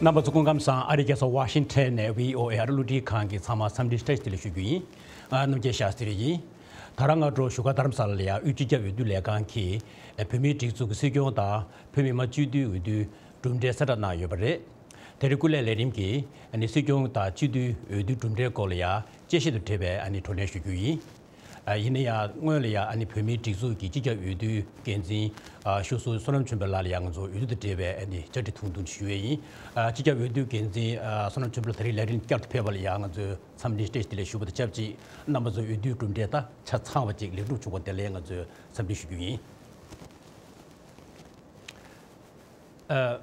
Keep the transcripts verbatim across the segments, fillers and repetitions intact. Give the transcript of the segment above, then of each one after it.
རྣམ་པ་ཚོ་སྐུ་ཁམས་བཟང་། ཨ་རིའི་རྒྱལ་ས་ཝ་ཤིང་ཊོན་ནས་བྷི་ཨོ་ཨེ་ཨ་རི་གློག་འཕྲིན་ཁང་གི་ཚང་མ་འཚམས་འདྲི་བཀྲ་ཤིས་བདེ་ལེགས་ཞུ་རྒྱུ་ཡིན། ཨ། རྣམ་རྒྱལ་ཤཱསྟྲི་ཡིན། ད་རང་སྔ་དྲོ་བཞུགས་སྒར་རྡ་རམ་ས་ལ་ལ་ཡ་དབུས་སྤྱི་ཁྱབ་འོས་བསྡུ་ལས་ཁང་གིས་བོད་མིའི་སྒྲིག་འཛུགས་ཀྱི་སྲིད་སྐྱོང་དང་བོད་མི་མང་སྤྱི་འཐུས་འོས་བསྡུའི་གྲུབ་འབྲས་གསལ་བསྒྲགས་གནང་ཡོད་པ་རེད། དེ་རིང་སྐུ་ལས་ལས་རིམ་གྱིས་ཨ་ནི་སྲིད་སྐྱོང་དང་སྤྱི་འཐུས་འོས་བསྡུའི་གྲུབ་འབྲས་སྐོར་ལ་ཡ་དཔྱད་ཞིབ་དང་འབྲེལ་བའི་ཨ་ནི་བགྲོ་གླེང་ཞུ་རྒྱུ་ཡིན། ཨ། ཡིན་ན་ཡང་སྔོན་ལ་ཡང་ཨ་ནི་བོད་མིའི་སྒྲིག་འཛུགས་ཀྱི་སྤྱི་ཁྱབ་འོས་བསྡུའི་འགན་འཛིན་ཨ་བཞུགས་སུ་བསོད་ནམས་ཆོས་འཕེལ་ལགས་ལ་ཡང་ང་ཚོ་འོས་བསྡུ་དང་འབྲེལ་བའི་ཨ་ནི་བཅར་འདྲི་ཐུང་ཐུང་ཞུ་ཡས་ཡིན། ཨ། སྤྱི་ཁྱབ་འོས་བསྡུའི་འགན་འཛིན་ཨ་བསོད་ནམས་ཆོས་འཕེལ་ད་རེས་ལས་རིམ་བསྐྱར་དུ་ཕེབས་པ་ལ་ཡང་ང་ཚོས་འཚམས་འདྲི་བཀྲ་ཤིས་བདེ་ལེགས་ཞུ་བ་དང་ཆབས་ཅིག་རྣམ་པ་ཚོ་འོས་བསྡུའི་གྲུབ་འབྲས་ད་ཆ་ཚང་བ་ཅིག་ལེགས་གྲུབ་བྱུང་བ་དེ་ལ་ཡང་ང་ཚོས་འཚམས་འདྲི་ཞུ་རྒྱུ་ཡིན། ཨ།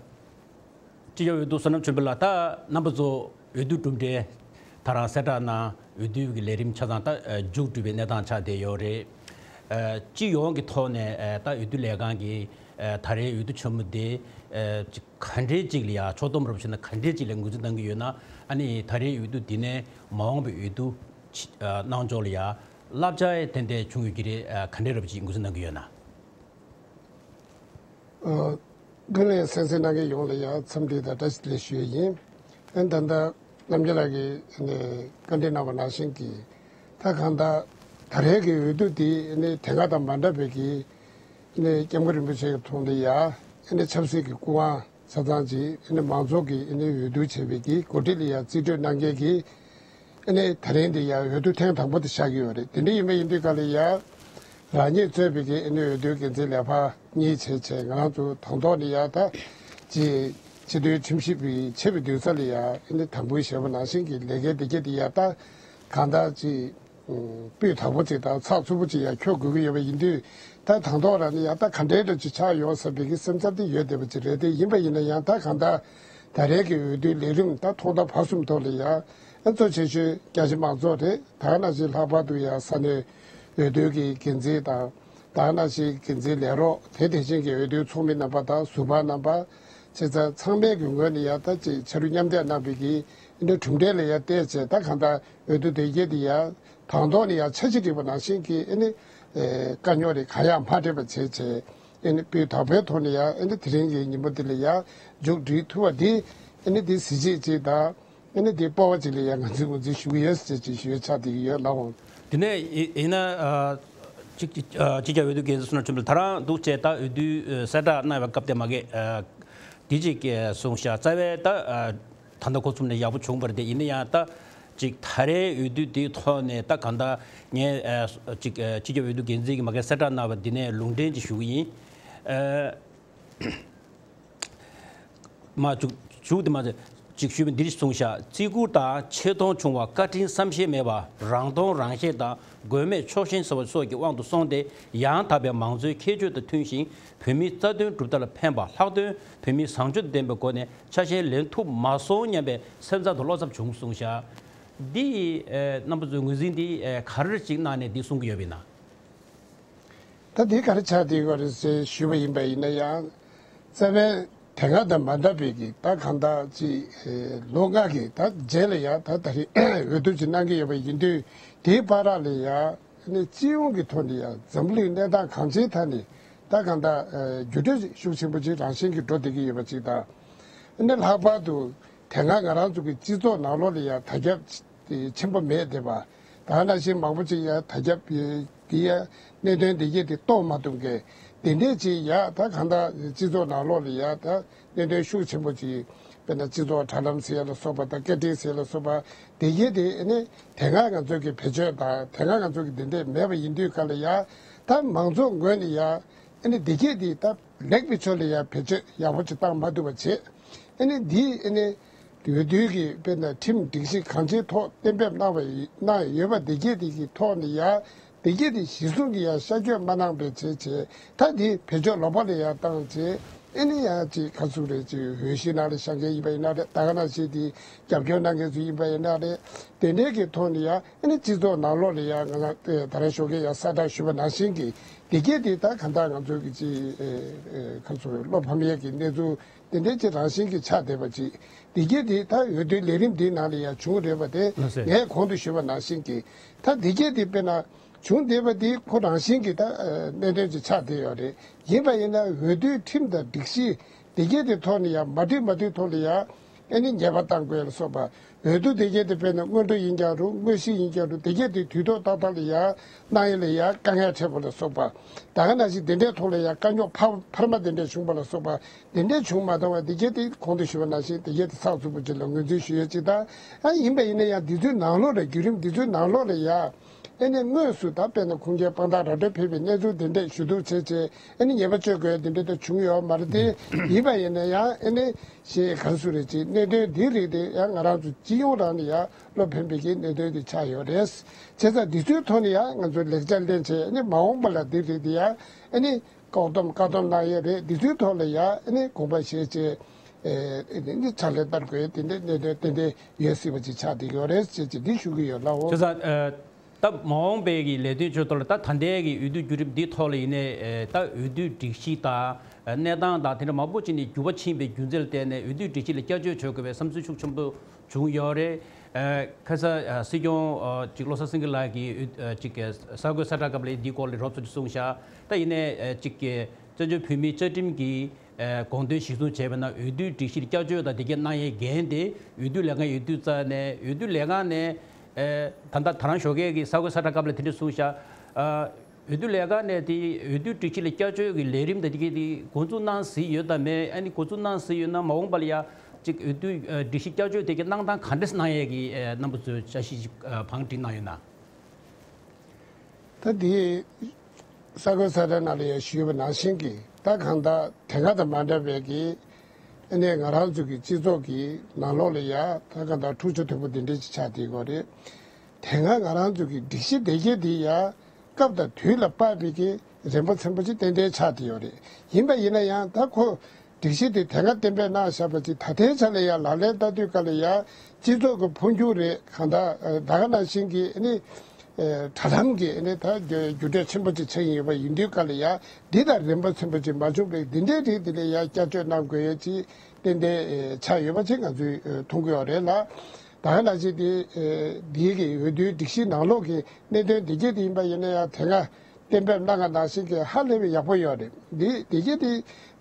སྤྱི་ཁྱབ་འོས་བསྡུ་བསོད་ནམས་ཆོས་འཕེལ་ལགས། ད་རྣམ་པ་ཚོ་འོས་བསྡུ་གྲུབ་འབྲས་ད་རང་གསལ་བསྒྲགས་གནང་། འོས་བསྡུ་གི་ལས་རིམ་ཆ་ཚང་ད་མཇུག་གྲུབ་པའི་གནས་སྟངས་ཆགས་བསྡད་ཡོད་རེད། ཨ། སྤྱི་ཡོངས་ཀྱི་ཐོག་ནས་ཨ་ད་འོས་བསྡུ་ལས་ཁང་གིས་ཨ་ད་རེས་འོས་བསྡུ་ཆེན་མོ་འདི་ཨ་ག་འདྲའི་ཅིག་ལ་ཡ་ཕྱོགས་སྡོམ་རོབ་བྱས་ན་ག་འདྲའི་ཅིག་ལ་ངོས་འཛིན་གནང་གི་ཡོད་ན། ཨ་ནི་ད་རེས་འོས་བསྡུ་འདི་ནས་མ་འོངས་པའི་འོས་བསྡུ་ཨ་གནང་ཕྱོགས་ལ་ཡ་བསླབ་བྱ་ཏན་ཏན་བྱུང་ཡོད་ཀྱི་རེད། ཨ། ག་འདྲའི་རོབ་ཅིག་ངོས་འཛིན་གནང་གི་ཡོད་ན། ཨ། ཀུན་གླེང་གསན་གཟིགས་གནང་མཁན་ཡོངས་ལ་ཡང་འཚམས་འདྲི་དང་བཀྲ་ཤིས་བདེ་ལེགས་ཞུ་ཡས་ཡིན། ཨ། ད་ལྟ་རྣམ་རྒྱལ་ལགས་ཀྱིས་ནས་བཀའ་འདྲི་གནང་བ་ནང་བཞིན་གྱི་ད་གང་ལྟར་ད་རེས་ཀྱི་འོས་བསྡུ་འདི་ནི་དེ་སྔ་དང་མ་འདྲ་བའི་གི་ནས་སྐྱབས་མགོན་རིན་པོ་ཆེ་གི་ཐོག་ནས་ཡ་ནས་ཆབ་སྲིད་ཀྱི་སྐུ་དབང་ཆ་ཚང་ཅིག་ནས་མང་ཚོགས་ཀྱིས་ནས་འོས་བསྡུ་བྱས་པའི་གི་གོ་སྒྲིག་ལ་ཡ་རྩིས་སྤྲོད་གནང་མཁན་གྱི་ཨ་ནི་ད་རིང་འདི་ཡང་འོས་བསྡུ་ཐེངས་དང་པོ་དེ་ཆགས་ཀྱི་ཡོད་རེད། དེ་འདྲ་ཡིན་པ་ཡིན་དུས་ག་ལ་ཡང་རང་ཉིད་གཙོས་པའི་གི་ཨ་ནི་འོས་བསྡུའི་འགན་འཛིན་ལས་འཕར་གཉིས་བྱས་བྱས་ང་རང་ཚོ་དང་ཐོག་ནས་ཡང་ད་ཅི་སྤྱི་འཐུས་ཁྲིམས་ཞིབ་པའི་ཆེད་པའི་འདུན་ས་ལ་ཡང་ཨ་ནི་དང་པོའི་ཞལ་པོ་ནང་བཞིན་གྱི་ལས་ཀའི་འདི་གས་འདི་ཡང་ད་གང་ལྟར་ཅི་སྤུས་དག་པོ་ཅིག་དང་ཚགས་ཚུད་པོ་ཅིག་ཡང་འཁྱོལ་དགོས་ཀྱི་ཡོད་པ་ཡིན་དུས་ད་དང་ཐོག་རང་ནས་ཡང་ད་ག་འདྲའི་འདྲ་ཅིག་ཆགས་ཡོང་བསམ་པའི་གི་སེམས་འཚབ་དེ་ཡོད་བསྡད་པ་ཅིག་རེད། དེ་ཡིན་པ་ཡིན་ན་ཡང་ད་གང་ལྟར་ད་རེས་ཀྱི་འོས་བསྡུའི་ལས་རིམ་ད་ཐོག་མཐའ་བར་གསུམ་ཐོག་ལ་ཡང་ཨ་གཙོ་ཆེ་ཤོས་རྒྱ་ཆེ་མང་ཚོགས་རེད། ད་ག་ནང་བཞིན་ལྷག་པར་དུ་ཡང་ས་གནས་འོས་བསྡུ་གི་འགན་འཛིན་དང་ད་ག་ནང་བཞིན་འགན་འཛིན་ལས་རོགས་དེ་དེ་བཞིན་གྱི་འོས་བསྡུའི་ཚོགས་མི་རྣམ་པ་དང་ཟུར་པ་རྣམ་པ་བྱས་ཙང་ཚང་མས་ཀྱི་ངོས་ནས་ཡང་ད་ཅིག་ཕྱག་རོགས་མཉམ་འདེགས་གནང་བའི་གི་འདི་གྲུབ་འབྲས་ལ་ཡང་བལྟས་བྱས་ད་གང་ལྟར་འོས་བསྡུ་དེ་རྒྱས་དེ་ཡང་དང་ཐོག་ནས་ཡང་འཆར་གཞི་བསྒྲིགས་པ་ནང་བཞིན་གྱི་ཨ་ནི་དཀའ་རྙོག་རེ་གང་ཡང་མ་འཕྲད་པ་བྱས་བྱས་ཨ་ནི་སྤུས་དག་པོའི་ཐོག་ནས་ཡང་ཨ་ནི་དེ་རིང་གི་ཉིན་མོ་འདི་ལ་ཡང་མཇུག་སྒྲིལ་ཐུབ་པ་འདི་ཨ་ནི་འདི་གཟི་བརྗིད་ཅིག་དང་ཨ་ནི་འདི་སྤོབས་པ་ཅིག་ལ་ཡང་ངོས་འཛིན་ངོས་འཛིན་ཞུ་གི་ཡོད་ཟེར་ཅིག་ཞུ་ཡ་ཆགས་བསྡད་ཀྱི་ཡོད་ལགས་འོང་། དེ་ནས་ཡིན་ན་ཨ་གཅིག་གཅིག་ཨ་གཅིག་ཀྱང་འོས་བསྡུ་འགན་འཛིན་བསོད་ནམས་ཆོས་འཕེལ་ད་རང་འདུག་བྱས་ད་འོས་བསྡུ་གསལ་བསྒྲགས་གནང་བའི་སྐབས་དེ་མ་གི་ཨ་འདི་གཅིག་གསུངས་ཤག་རྩ་བའི་ད་ཨ། ད་ལྟ་འགོ་རྩོམ་ནས་ཡག་པོ་བྱུང་བ་རེད་དེ། ཡིན་ན་ཡང་ད་ཅིག་ད་རེས་འོས་བསྡུ་འདིའི་ཐོག་ནས་ད་གང་ལྟར་ངས་ཨ་ཅིག་ཨ་སྤྱི་ཁྱབ་འོས་བསྡུ་འགན་འཛིན་གྱིས་མ་གི་གསལ་བསྒྲགས་གནང་བ་འདི་ནས་ལུང་འདྲེན་ཅིག་ཞུ་གི་ཡིན། ཨ་མ་མཇུག་མཇུག་དེ་མ་ཟད་ཅིག་ཞུས་པ་འདིར་གསུངས་ཤག་བརྩི་བཀུར་དང་ཆེ་མཐོང་ཆུང་བ་བཀའ་དྲིན་བསམ་ཤེས་མེད་པ་རང་མཐོང་རང་ཤེས་དང་། དགོས་མེད་ཕྱོགས་ཞེན་ཟེར་བ་སོགས་ཀྱི་དབང་དུ་སོང་སྟེ། ཡང་དག་པའི་མང་གཙོའི་ཁྱད་ཆོས་དང་མཐུན་ཞིང་། བོད་མིའི་རྩ་དོན་སྒྲུབ་ཐབས་ལ་ཕན་པ། ལྷག་དོན་བོད་མིའི་བཟང་སྤྱོད་དང་ལྡན་པའི་སྒོ་ནས་ཆ་ཤས་ལེན་ཐུབ་མ་སོང་སྙམ་པའི་སེམས་འཚབ་དང་བློ་འཚབ་བྱུང་གསུངས་ཤག་འདི་ཡི་ཨེ་རྣམ་པ་ཚོའི་ངོས་འཛིན་འདི་ཨེ་ག་རེ་ཅིག་གནང་ནས་འདི་གསུང་གི་ཡོད་པ་ཡིན་ན། ད་འདི་ག་རེ་ཆགས་བསྡད་ཡོད་རེད་ཟེར་ཞུས་པ་ཡིན་པ་ཡིན་ན་ཡང་། རྩ་བའི་དེ་སྔ་དང་མ་འདྲ་བའི་གི་ད་གང་ལྟར་ཅིག་ཨེ་ལོ་ལྔ་གི་ད་རྗེས་ལ་ཡང་ད་ད་རེས་འོས་བསྡུ་ཅིག་གནང་གི་ཡོད་པ་ཡིན་དུས་དེའི་བར་ལ་ཡང་ནི་སྤྱི་ཡོངས་ཀྱི་ཐོག་ནས་ཡང་འཛམ་བུ་གླིང་གནས་སྟངས་གང་ཅིའི་ཐད་ནས་ད་གང་ལྟར་ཨེ་འགྱུར་འགྲོས་ཤུགས་ཆེན་པོ་ཅིག་རང་བཞིན་གྱིས་འགྲོ་བསྡད་ཀྱི་ཡོད་པ་ཅིག་དང་། ནི་ལྷག་པར་དུ་དེ་སྔ་ང་རང་ཚོ་གི་སྤྱི་ཚོགས་ནང་ལོགས་ལ་ཡང་དར་ཁྱབ་ཆེན་པོ་མེད་བསྡད་པ། ད་ནང་བཞིན་མང་པོ་ཅིག་ཡང་དར་ཁྱབ་ཡོད་དེ་ཡང་གནད་དོན་འདི་གས་དེ་རྟོགས་མ་ཐུབ་མཁན་དེ་འདྲས་ཅིག་ཡང་ད་གང་ལྟར་སྤྱི་ཚོགས་ནང་ལོགས་ལ་ཡང་ད་གནད་དོན་ཤུགས་ཆེན་པོ་ཅིག་དཔེར་ན་སྤྱི་ཚོགས་དྲ་ལམ་ཟེར་ཡ་ལ་སོགས་པ་དང་སྐད་འཕྲིན་ཟེར་ཡ་ལ་སོགས་པ་དེ་གས་དེ་ནི་དེ་སྔ་ང་ཚོ་གི་བེད་སྤྱོད་དང་དེ་སྔ་ང་ཚོ་གི་འདི་འདྲས་མེད་པ་ཡིན་དུས་ག་ལ་ཡང་ད་མང་ཚོགས་ངོས་ནས་ཡང་ཨ་ནི་འདི་གས་དེ་ད་ལེགས་པའི་ཕྱོགས་ལ་ཡང་བེད་སྤྱོད་ཡག་པོ་ཅིག་བཏང་མ་ཐུབ་པ་བྱས། ཨ་ནི་འདི་ཨ་ནི་འོས་བསྡུའི་གི་དཔེར་ན་ཁྲིམས་སྒྲིག་གཞི་གང་ཅིའི་ཐོག་གཏན་འབེབས་གནང་བ་ཡི་གནང་ཡོད་པ་འདི་གས་དེ་གི་ཐོག་ནས་ཡང་འདི་གས་དེ་གཞིར་བཟུང་གི་ཡང་ཤར་བསྐྱོད་མ་གནང་པའི་བྱས་བྱས་ད་འདི་བེད་སྤྱོད་ལོག་པ་ལ་ཡང་བཏང་བྱས། ཨ་ནི་ཡང་ཅིག་ག་ཚོད་རེད་ཅིག་འོས་གཞི་ནང་ལ་བཞག་མཁན་ཡིན་པ་ཡིན་ན་རེད། ད་ག་ནང་བཞིན་དེ་རྒྱབ་སྐྱོར་གནང་མཁན་ཚོ་ཡིན་པ་ཡིན་ན་རེད། དེ་འདྲའི་གི་ཐོག་ནས་ཡང་ཨ་ནི་སྤྱི་ཚོགས་ནང་ལོགས་ལ་ཡང་ང་ཚོ་ད་རེས་ཞོགས་ཀས་ཡང་གསལ་བསྒྲགས་ཞུས་པ་ནང་བཞིན་གྱི་འདི་གས་དེ་ད་གང་ལྟར་ང་ཚོ་གི་ཅིག་ཨེ་ཨེ་ག་ཚོད་བློ་ཕམ་ཡས་ཀྱི་གནས་ཚུལ་དེ་འདྲའི་ཅིག་རང་བཞིན་གྱི་ཆགས་བསྡད་པ་ཅིག་འདི་གས་དེ་ད་འོས་བསྡུའི་ལས་རིམ་འདིའི་ནང་ལ་ཡང་བྱུང་རེད་པ་དེ་ལགས་སེ། ངས་གོང་དུ་ཞུས་པ་ནང་བཞིན་གྱི་ད་འདི་གས་དེ་དཔེར་ན། བྱུང་བསྡད་པ་འདི་ཁོ་རང་བཞིན་གྱི་ད་ཨ་གནད་དོན་ཅིག་ཆགས་བསྡད་ཡོད་རེད། ཡིན་པ་ཡིན་ན་འོས་བསྡུའི་ཁྲིམས་དང་སྒྲིག་གཞི་འདི་གས་དེ་ཐོག་ནས་ཡང་མ་འགྲིག་མ་འགྲིག་ཐོག་ལ་ཡང་ ཨ་ནི་ཉེས་པ་བཏང་དགོས་ལ་སོགས་པ། འོས་བསྡུ་དེ་གྱད་དེ་དཔེར་ན་སྔོན་འགྲོ་ཡིན་ཀྱང་རུང་དངོས་གཞི་ཡིན་ཀྱང་རུང་དེ་གྱད་དེ་དུས་ཐོག་ཏག་ཏག་ལ་ཡ་གནང་ཡ་ལ་ཡ་དཀའ་ངལ་འཕྲད་པ་ལ་སོགས་པ། ད་ག་ནང་བཞིན་དེ་འདྲའི་ཐོག་ལ་ཡ་དཀའ་རྙོག་འཕར་འཕར་མ་དེ་འདྲ་བྱུང་བ་ལ་སོགས་པ་དེ་འདྲ་བྱུང་མ་བཏང་བ་དེ་གྱད་དེ་གོང་དུ་ཞུས་པ་ནང་བཞིན་དེ་གྱད་དེ་ཚགས་ཚུད་པོ་ཅིག་ལ་ངོས་འཛིན་ཞུ་ཡ་ཅིག་དང་། ཨ་ཡིན་པ་ཡིན་ན་ཡང་འདི་ཚོའི་ནང་ལོགས་ལ་བརྒྱུད་རིམ་འདི་ཚོའི་ནང་ལོགས་ལ་ཡ། ཨ་ནི་དངོས་སུ་ད་དཔེར་ན་ཁུངས་སྐྱེལ་དཔང་རྟགས་ར་སྤྲོད་ཕེབས་པའི་གནས་ཚུལ་དེ་འདྲས་ཞུ་གཏུག་བྱས་བྱས་ཨ་ནི་ཉེས་པ་གཅོད་དགོས་དེ་འདྲས་ད་བྱུང་ཡོད་མ་རེད་དེ། ཡིན་པ་ཡིན་ན་ཡང་ཨ་ནི་ཞེས་ག་རེ་ཟེར་རེད། ཅིག་གནད་དོན་འདིའི་རིགས་དེ་ཡང་ང་རང་ཚོ་སྤྱི་ཡོངས་རང་ནས་ཡང་བློ་ཕན་པའི་གི་གནད་དོན་དེ་ཆགས་ཡོད་རེད། བྱས་ཙང་འདི་ཚོའི་ཐོག་ནས་ཡང་ང་ཚོ་ལེགས་ཆ་ལེན་བྱས་ཨ་ནི་མ་འོངས་པ་ལ་འདིའི་རིགས་དེ་ཡང་ཨ་ནི་ལྐོག་སྡོམ་བཀག་སྡོམ་གནང་ཡས་རེད། འདི་ཚོའི་ཐོག་ལ་ཡང་ཨ་ནི་དགོངས་པ་བཞེས་བྱས་ཨ་ནི་ཕྱག་ལས་བསྟར་དགོས་དེ་འདྲས་གནད་དོན་ཏན་ཏན་ཡོད་སྲིད་པ་ཅིག་ཆགས་བསྡད་ཡོད་རེད་ཅེས་ཅིག་འདི་ཞུ་གི་ཡོད་ལགས། བྱས་ཙང་། ད་མ་འོངས་པའི་གི་ལས་དོན་ཆེད་དུ་ལ་ད་ད་ལྟའི་གི་འོས་བསྡུ་བརྒྱུད་རིམ་འདིའི་ཐོག་ལ་ཡིན་ནའི་ད་འོས་བསྡུའི་སྒྲིག་གཞི་དང་གནས་སྟངས་དང་དེ་འདྲ་མང་པོ་ཅིག་ནས་འགྱུར་བ་ཕྱིན་པའི་རྒྱུ་མཚན་ལ་བརྟེན་ནས་འོས་བསྡུའི་སྒྲིག་གཞི་ལ་བསྐྱར་བཅོས་བྱེད་དགོས་པའི་བསམ་ཚུལ་ཤུགས་ཆེན་པོ་བྱུང་ཡོད་རེད། ཁ་ས་སྲིད་སྐྱོང་ཅིག་བློ་བཟང་སེང་གེ་ལགས་ཀྱིས་ཅིག་གསར་འགོད་གསལ་བསྒྲགས་སྐབས་ལ་འདིའི་སྐོར་ལ་རོབ་ཙམ་ཅིག་གསུངས་ཤག་ད་ཡིན་ནའི་ཅིག་བཙན་བྱོལ་བོད་མིའི་བཅའ་ཁྲིམས་ཀྱི་དགོངས་དོན་གཞིར་བཟུང་བྱས་པ་ན་འོས་བསྡུའི་སྒྲིག་གཞིར་བསྐྱར་བཅོས་དང་དེ་གའི་གནང་ཡས་འགན་དེ་འོས་བསྡུ་ལས་ཁང་འོས་བསྡུ་རྩ་ནས་འོས་བསྡུ་ལས་ཁང་ནས་ད་ལྟ་ད་རང་ཞོགས་ཀས་ཀྱི་གསར་འགོད་གསལ་བསྒྲགས་སྐབས་ལ་དེ་འདྲ་གསུངས་ཤག་འོས་བསྡུ་ལས་ཁང་ནས་དེ་འོས་བསྡུའི་སྒྲིག་གཞི་ལ་བསྐྱར་བཅོས་ཀྱི་ལས་རིམ་དང་དེ་གའི་དེ་འགོ་འཛུགས་གནང་ཟིན་ཡོད་དམ་མེད། ཨ་ནི་འགོ་འཛུགས་གནང་ཟིན་ཡོད་ན་མ་འོངས་པ་ལ་ཡ་ཅིག་འོས་བསྡུའི་སྒྲིག་གཞི་བསྐྱར་བཅོས་དེ་གའི་གནང་སྟངས་ག་འདྲས་གནང་ཡས་ཀྱི་རྣམ་པ་ཚོས་འཆར་གཞི་ཅིག་བང་སྒྲིག་གནང་ཡོད་ན། ད་དེ་གསར་འགོད་གསལ་བསྒྲགས་ནང་ལ་ཡང་ཞུས་པ་ནང་བཞིན་གྱི་ད་གང་ལྟར་དེ་སྔ་དང་མ་འདྲ་བའི་གི་ཨ་ནི་ང་རང་ཚོ་གི་སྤྱི་ཚོགས་ཀྱི་ནང་ལོགས་ལ་ཡང་ད་གང་ལྟར་འཁྲུག་ཆ་དོད་པོ་འདི་འདྲ་ཅིག་ཆགས་བསྡད་ཡོད་རེད། དེ་སྔ་ང་རང་ཚོ་གི་སྒྲིག་གཞི་དེ་གའི་དེ་ཡང་སྐབས་དང་དུས་ལ་བབས་པའི་གི་རན་པ་ཚན་པོ་ཅིག་ཏན་ཏན་ཆགས་བསྡད་ཡོད་རེད། ཡིན་པ་ཡིན་ན་ཡང་ད་ཁོ་སྒྲིག་གཞི་དེ་དེ་སྔ་གཏན་འབེབས་གནང་བཞག་པ་ཅིག་ད་ལྟའི་ཆ་ལ་ཡང་ལག་ལེན་བསྟར་དུས་སྐབས་ལ་ཡང་སྤྱི་ཚོགས་ཀྱི་འཕོ་འགྱུར་རེད། གང་ལྟར་ད་ག་ནང་བཞིན་གྱི་ཨ་ནི་གྲ་ལམ་གྱི་ཨ་ནི་ད་འགྱུར་འགྲོས་ཆེན་པོ་ཅིག་ཆགས་ཀྱི་ཡོད་པ་ཡིན་དུས་སྐབས་ལ་ཡང་འདི་དང་རན་པ་ཚན་པོ་ཅིག་མ་བྱུང་བའི་འདི་འདྲའི་རིགས་འདི་ལ་ཡང་བསྐྱར་བཅོས་གནང་དགོས་ཡས་ཅིག་ཏན་ཏན་ཆགས་ཡོད་པ་ཅིག་ང་ཚོས་མཐོང་གི་ཡོད་རེད་ལ། ད་ག་ནང་བཞིན་དེ་འདིའི་གི་འོས་བསྡུའི་སྒྲིག་གཞི་ནང་ལོགས་ཀྱི་གནད་དོན་འདི་གྱད་དེ་ཡིན་པ་ཡིན་ན་ཡང་དེ་སྔ་གཏན་འབེབས་གནང་བ་ནང་བཞིན་གྱི་ཧ་ལས་པའི་ཡག་པོ་ཡོད་རེད། འདི་འདི་གྱད་དེ་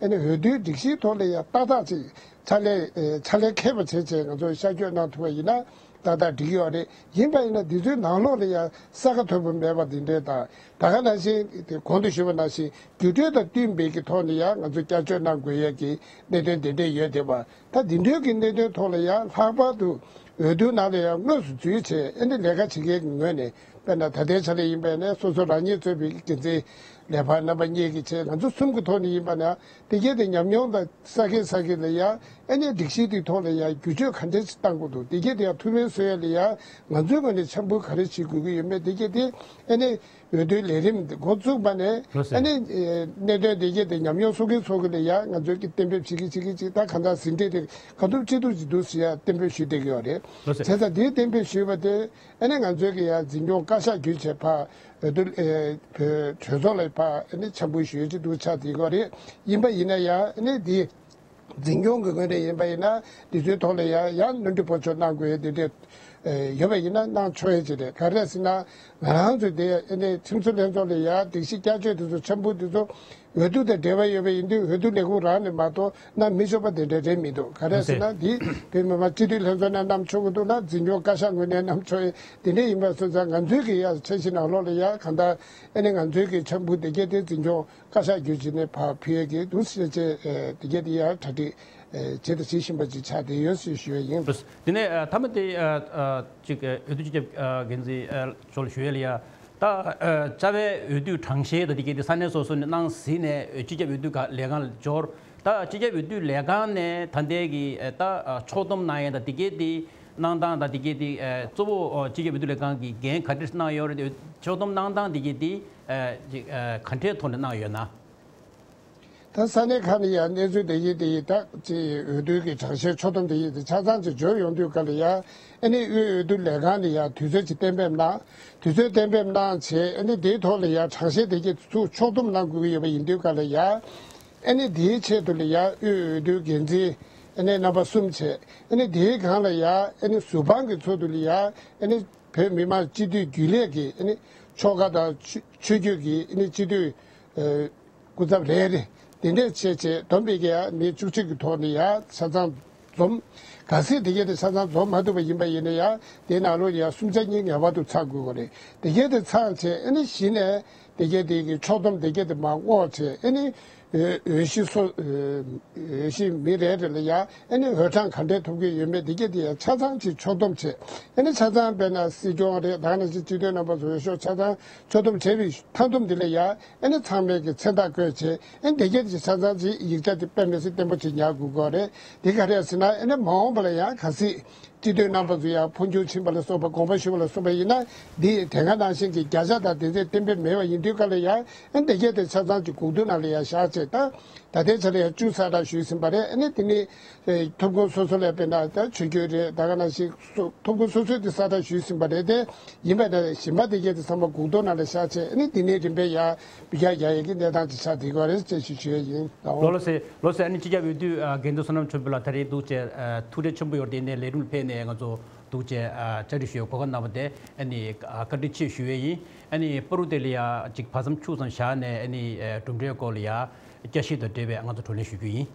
ཨ་ནི་འོས་བསྡུའི་སྒྲིག་གཞིའི་ཐོག་ལ་ཡང་ཏག་ཏག་ཅིག་ཕྱག་ལས་ཕྱག་ལས་མཁས་པ་བྱས་བྱས་ང་ཚོ་ཤར་བསྐྱོད་གནང་ཐུབ་པ་ཡིན་ན་ཏག་ཏག་འགྲིག་གི་ཡོད་རེད། ཡིན་པ་ཡིན་ན་འདི་ཚོའི་ནང་ལོགས་ལ་ཡང་ས་ཁ་དོད་པོ་མེད་པ་འདི་འདྲས་དང་ད་ག་ནང་བཞིན་དེ་གོང་དུ་ཞུས་པ་ནང་བཞིན་འགྱུར་འགྲོས་དང་བསྟུན་པའི་གི་ཐོག་ནས་ཡང་ང་ཚོ་བསྐྱར་བཅོས་གནང་དགོས་ཡས་ཀྱི་གནད་དོན་འདི་འདྲས་ཡོད་བསྡད་པ། ད་འདི་འདྲའི་གི་གནད་དོན་ཐོག་ལ་ཡང་ལྷག་པར་དུ་འོས་བསྡུ་ནང་ལ་ཡང་དངོས་སུ་འཛུལ་བྱས་ཨ་ནི་ལས་ཀ་བྱེད་མཁན་གྱི་ངོས་ནས་དཔེར་ན་ད་ལྟའི་ཆ་ལ་ཡིན་པ་ཡིན་ན་སོ་སོ་རང་ཉིད་གཙོས་པའི་འགན་འཛིན་ལས་འཕར་རྣམ་པ་གཉིས་ཀྱི་ཆེད་ང་ཚོ་གསུམ་གྱི་ཐོག་ནས་ཡིན་པ་ན་དེ་གས་དེ་ཉམས་མྱོང་དང་ས་ཁེ་ས་ཁེ་ལ་ཡང་ཨ་ནི་སྒྲིག་གཞི་དེའི་ཐོག་ལ་ཡང་བསྒྱུར་བཅོས་ག་འདྲས་ཅིག་བཏང་དགོས་འདུག་དེ་གས་དེ་ཡང་ཐུགས་ཕན་གསོས་ཡ་ལ་ཡང་ང་ཚོའི་ངོས་ནས་འཆར་འབུལ་ག་རེ་བྱེད་དགོས་ཀྱི་ཡོད་མེད་དེ་གས་དེ་ཨ་ནི། འོས་བསྡུའི་ལས་རིམ་འདི་འགོ་བཙུགས་པ་ནས་ལགས་སོ། ཨ་ནི་གནད་དོན་དེ་གས་དེ་ཉམས་མྱོང་གསོག་གིན་གསོག་གིན་ལ་ཡང་ང་ཚོས་ཀྱི་གཏན་འབེབས་བྱེད་ཀྱི་བྱེད་ཀྱི་ཅིག་ད་གང་ལྟར་ཟིན་བྲིས་དེ་ག་ཐུབ་ཅི་ཐུབ་ཅིག་འདུག་ཟེར་ཡ་གཏན་འབེབས་ཞུས་བསྡད་ཀྱི་ཡོད་རེད། ལགས་སོ། བྱས་ཙང་དེའི་གཏན་འབེབས་ཞུས་པ་དེ་ཨ་ནི་ང་ཚོས་ཀྱི་ཡ་འཛིན་སྐྱོང་བཀའ་ཤག་བརྒྱུད་བྱས་ཕར་འོས་བསྡུ་ཨེ་བོད་གྲོས་ཚོགས་ལ་ཕར་ཨ་ནི་འཆར་འབུལ་ཞུ་ཡ་ཅིག་འདུག་ཆགས་བསྡད་ཀྱི་ཡོད་རེད། ཡིན་པ་ཡིན་ན་ཡང་ཨ་ནི་དེ། འཛིན་སྐྱོང་གི་ངོས་ནས་ཡིན་པ་ཡིན་ན་འདི་ཚོའི་ཐོག་ལ་ཡང་ཡང་སྣོན་འཕྲི་སྤོ་ཆོག་གནང་དགོས་ཡ་འདི་འདྲས་ཡོད་པ་ཡིན་ན་གནང་ཆོག་ཡ་ཅིག་རེད། ག་རེ་ཟེར་ན་ང་རང་ཚོས་དེ་ཨ་ནི་ཁྲིམས་བཟོ་ལྷན་ཚོགས་ལ་ཡང་སྒྲིག་གཞི་བསྐྱར་བཅོས་དེ་ཚོ་འཆར་འབུལ་དེ་ཚོ་འོས་བསྡུ་དང་འབྲེལ་བ་ཡོད་པ་ཡིན་དུས་འོས་བསྡུ་ལས་ཁུངས་རང་ནས་མ་གཏོགས་གནང་མི་ཆོག་པ་དེ་འདྲ་རེད་མི་འདུག་ག་རེ་ཟེར་ན་འདི་བོད་མི་མང་སྤྱི་འཐུས་ལྷན་ཚོགས་ནས་གནང་ཆོག་གི་འདུག་ལ་འཛིན་སྐྱོང་བཀའ་ཤག་ངོས་ནས་གནང་ཆོག་ཡ་དེ་འདྲ་ཡིན་པ་སོང་ཙང་ང་ཚོའི་གི་ཡང་འཆར་གཞི་ནང་ལོགས་ལ་ཡང་གང་ལྟར་ཨ་ནི་ང་ཚོའི་གི་འཆར་འབུལ་དེ་གས་དེ་འཛིན་སྐྱོང་བཀའ་ཤག་བརྒྱུད་བྱས་ནས་ཕར་ཕུལ་ཡས་ཀྱི་འདུག་ཟེར་བྱས་དེ་གས་དེ་ཡང་གྲ་སྒྲིག་བྱེད་དང་བྱེད་བཞིན་པ་ཅིག་ཆགས་བསྡད་ཡོད་ཞེས་ཞུ་ཡས་ཡིན། དེ་ནས་མཐའ་མ་དེ་ཅིག་འོས་བསྡུ་སྤྱི་ཁྱབ་འགན་འཛིན་མཆོག་ལ་ཞུ་ཡས་ལ་ཡ། ད་རྩ་བའི་འོས་བསྡུ་གྲངས་བཤེར་དང་དེ་གས་དེ་ས་གནས་སོ་སོ་ནས་གནང་ཟིན་ནས་སྤྱི་ཁྱབ་འོས་བསྡུ་ཁང་ལས་ཁང་ལ་འབྱོར། ད་སྤྱི་ཁྱབ་འོས་བསྡུ་ལས་ཁང་ནས་ད་ལྟའི་གི་ད་ཕྱོགས་བསྡོམས་གནང་ཡས་དང་དེ་གས་དེ་གནང་སྟངས་དང་དེ་གས་དེ་གཙོ་བོ་སྤྱི་ཁྱབ་འོས་བསྡུ་ལས་ཁང་གི་འགན་ག་འདྲས་གནང་ཡོད་རེད། ཕྱོགས་བསྡོམས་གནང་སྟངས་དེ་གས་དེ། ཨ་ཅིག་ཨ་ག་འདྲའི་ཐོག་ནས་གནང་ཡོད་ན། ད་ས་གནས་ཁག་ནས་ཡང་གནས་ཚུལ་དེ་ཡིན་དེ་ཡིན་ད་ཅིག་འོས་བསྡུ་གི་གྲངས་བཤེར་ཕྱོགས་བསྡོམས་དེ་ཡིན་དེ་ཆ་ཚང་ཅིག་འབྱོར་ཡོང་དུས་སྐབས་ལ་ཡང་ཨ་ནི་དབུས་འོས་བསྡུ་ལས་ཁང་ནས་ཡང་དུས་ཚོད་ཅིག་གཏན་འབེབས་གནང་། དུས་ཚོད་གཏན་འབེབས་གནང་བྱས་ཨ་ནི་དེའི་ཐོག་ལ་ཡང་གྲངས་བཤེར་དེ་གྱི་ཚུར་ཕྱོགས་བསྡོམས་གནང་དགོས་ཀྱི་ཡོད་པ་ཡིན་དུས་སྐབས་ལ་ཡང་ཨ་ནི་དེའི་ཆེད་དུ་ལ་ཡང་དབུས་འོས་བསྡུ་འགན་འཛིན་ཨ་ནི་རྣམ་པ་གསུམ་བྱས་ཨ་ནི་དེའི་སྒང་ལ་ཡང་ཨ་ནི་ཟུར་དཔང་གི་ཚུལ་དུ་ལ་ཡང་ཨ་ནི་བོད་མི་མང་སྤྱི་འཐུས་རྒྱུན་ལས་ཀྱི་ཨ་ནི་ཆོལ་ཁ་དང་ཆོས་ཆོས་བརྒྱུད་ཀྱི་ཨ་ནི་སྤྱི་འཐུས་ཨ། སྐུ་ཚབ་རེ་རེ་དེ་འདྲས་བྱས་བྱས་བསྡོམས་པས་ཀྱང་མི་བཅུ་གཅིག་གི་ཐོག་ནས་ཡང་ཆ་ཚང་ འཛོམས། གལ་སྲིད་དེ་གས་དེ་ཆ་ཚང་འཛོམས་མ་ཐུབ་པ་ཡིན་པ་ཡིན་ན་ཡང་དེའི་ནང་ལོགས་ལ་ཡང་གསུམ་ཆ་གཉིས་ངེས་པར་དུ་ཚང་དགོས་པ་རེད། དེ་གས་དེ་ཚང་བྱས་ཨ་ནི་གཞི་ནས་དེ་གས་དེ་གི་ཕྱོགས་བསྡོམས་དེ་གས་དེ་མར་བསྔོགས་བྱས་ཨ་ནི་འོས་འོས་གཞི་སོ་འོས་གཞི་མི་རེ་རེ་ལ་ཡང་ཨ་ནི་འོས་གྲངས་ག་འདྲས་ཐོབ་ཀྱི་ཡོད་མེད་དེ་གས་དེ་ཡང་ཆ་ཚང་ཅིག་ཕྱོགས་བསྡོམས་བྱས་ཨ་ནི་ཆ་ཚང་དཔེར་ན་སྲིད་སྐྱོང་རེད། ད་ག་ནང་བཞིན་སྤྱི་འཐུས་རྣམ་པ་ཚོ་འོས་ཤོག་ཆ་ཚང་ཕྱོགས་བསྡོམས་བྱས་པའི་མཐའ་བསྡོམས་དེ་ལ་ཡང་ཨ་ནི་ཚང་མས་ཀྱི་མཚན་རྟགས་བཀོད་བྱས་ཨ་ནི་དེ་གས་དེ་ཆ་ཚང་ཅིག་ཡིག་ཆ་དེ་དཔེ་མི་སྲིད་བརྟན་པོ་ཅིག་ཉར་དགོས་ཀྱི་རེད། དེ་ག་རེ་ཟེར་ན་ཨ་ནི་མ་འོངས་པ་ལ་ཡང་གལ་སྲིད་སྤྱི་འཐུས་རྣམ་པ་ཚོ་ཡང་འཕོ་འགྱུར་ཕྱིན་པ་ལ་སོགས་པ་དགོངས་པ་ཞུ་བ་ལ་སོགས་པ་ཡིན་ན་འདི་དེ་སྔ་ནང་བཞིན་གྱི་བརྒྱ་ཆ་དང་དེ་ཚོ་གཏན་འབེབས་མེད་པ་ཡིན་དུས་ག་ལ་ཡང་ཨ་ནི་དེ་གས་དེ་ཆ་ཚང་ཅིག་དགོངས་དོན་ནང་ལ་ཡང་བཞག་བྱས་ད་ད་ལྟའི་ཆ་ལ་ཡང་བཅུ་གསལ་བསྒྲགས་ཞུས་ཟིན་པ་རེད། ཨ་ནི་དེ་ནི་ཐོབ་ཁུངས་སོ་སོ་ལ་དཔེར་ན་ད་ཆོས་བརྒྱུད་རེད། ད་ག་ནང་བཞིན་སོ་ཐོབ་ཁུངས་སོ་སོའི་དེ་གསལ་བསྒྲགས་ཞུས་ཟིན་པ་རེད། དེ་ཡིན་པ་ན་གཞན་པ་དེ་གས་དེ་ཚང་མ་དགོངས་དོན་ནང་ལ་བཞག་བྱས་ཨ་ནི་དེ་ནས་རིམ་པས་ཡར་འབུད་རྒྱག་རྒྱག་ཡས་ཀྱི་གནས་སྟངས་ཅིག་ཆགས་བསྡད་ཀྱི་ཡོད་རེད་ཅེས་ཞུ་ཞུ་ཡས་ཡིན། ལགས་འོང་། ལགས་སོ། ལགས་སོ། ཨ་ནི་སྤྱི་ཁྱབ་འོས་བསྡུ་ཨ་འགན་འཛིན་བསོད་ནམས་ཆོས་འཕེལ་ལགས་ད་རེས་འདུག་བྱས་ཨ་ཐུགས་ཁྲལ་ཆེན་པོ་ཡོད་དེ་ནས་ལས་རིམ་ལ་ཕེབས་ནས་ང་ཚོ་འདུག་བྱས་ཨ་བཅར་འདྲི་ཞུ་བའི་གོ་སྐབས་གནང་བ་དེ་ཨ་ནི་ཨ་བཀའ་དྲིན་ཆེ་ཞུ་ཡས་ཡིན། ཨ་ནི་པ་རུ་དེ་ལ་ཡ་ཅིག་བར་མཚམས་ཁྱུག་ཙམ་བཞག་ནས་ཨ་ནི་ཨ་གྲུབ་འབྲས་སྐོར་ལ་ཡ་བསྐྱར་ཞིབ་དང་འབྲེལ་བའི་ང་ཚོ་བགྲོ་གླེང་ཞུ་རྒྱུ་ཡིན།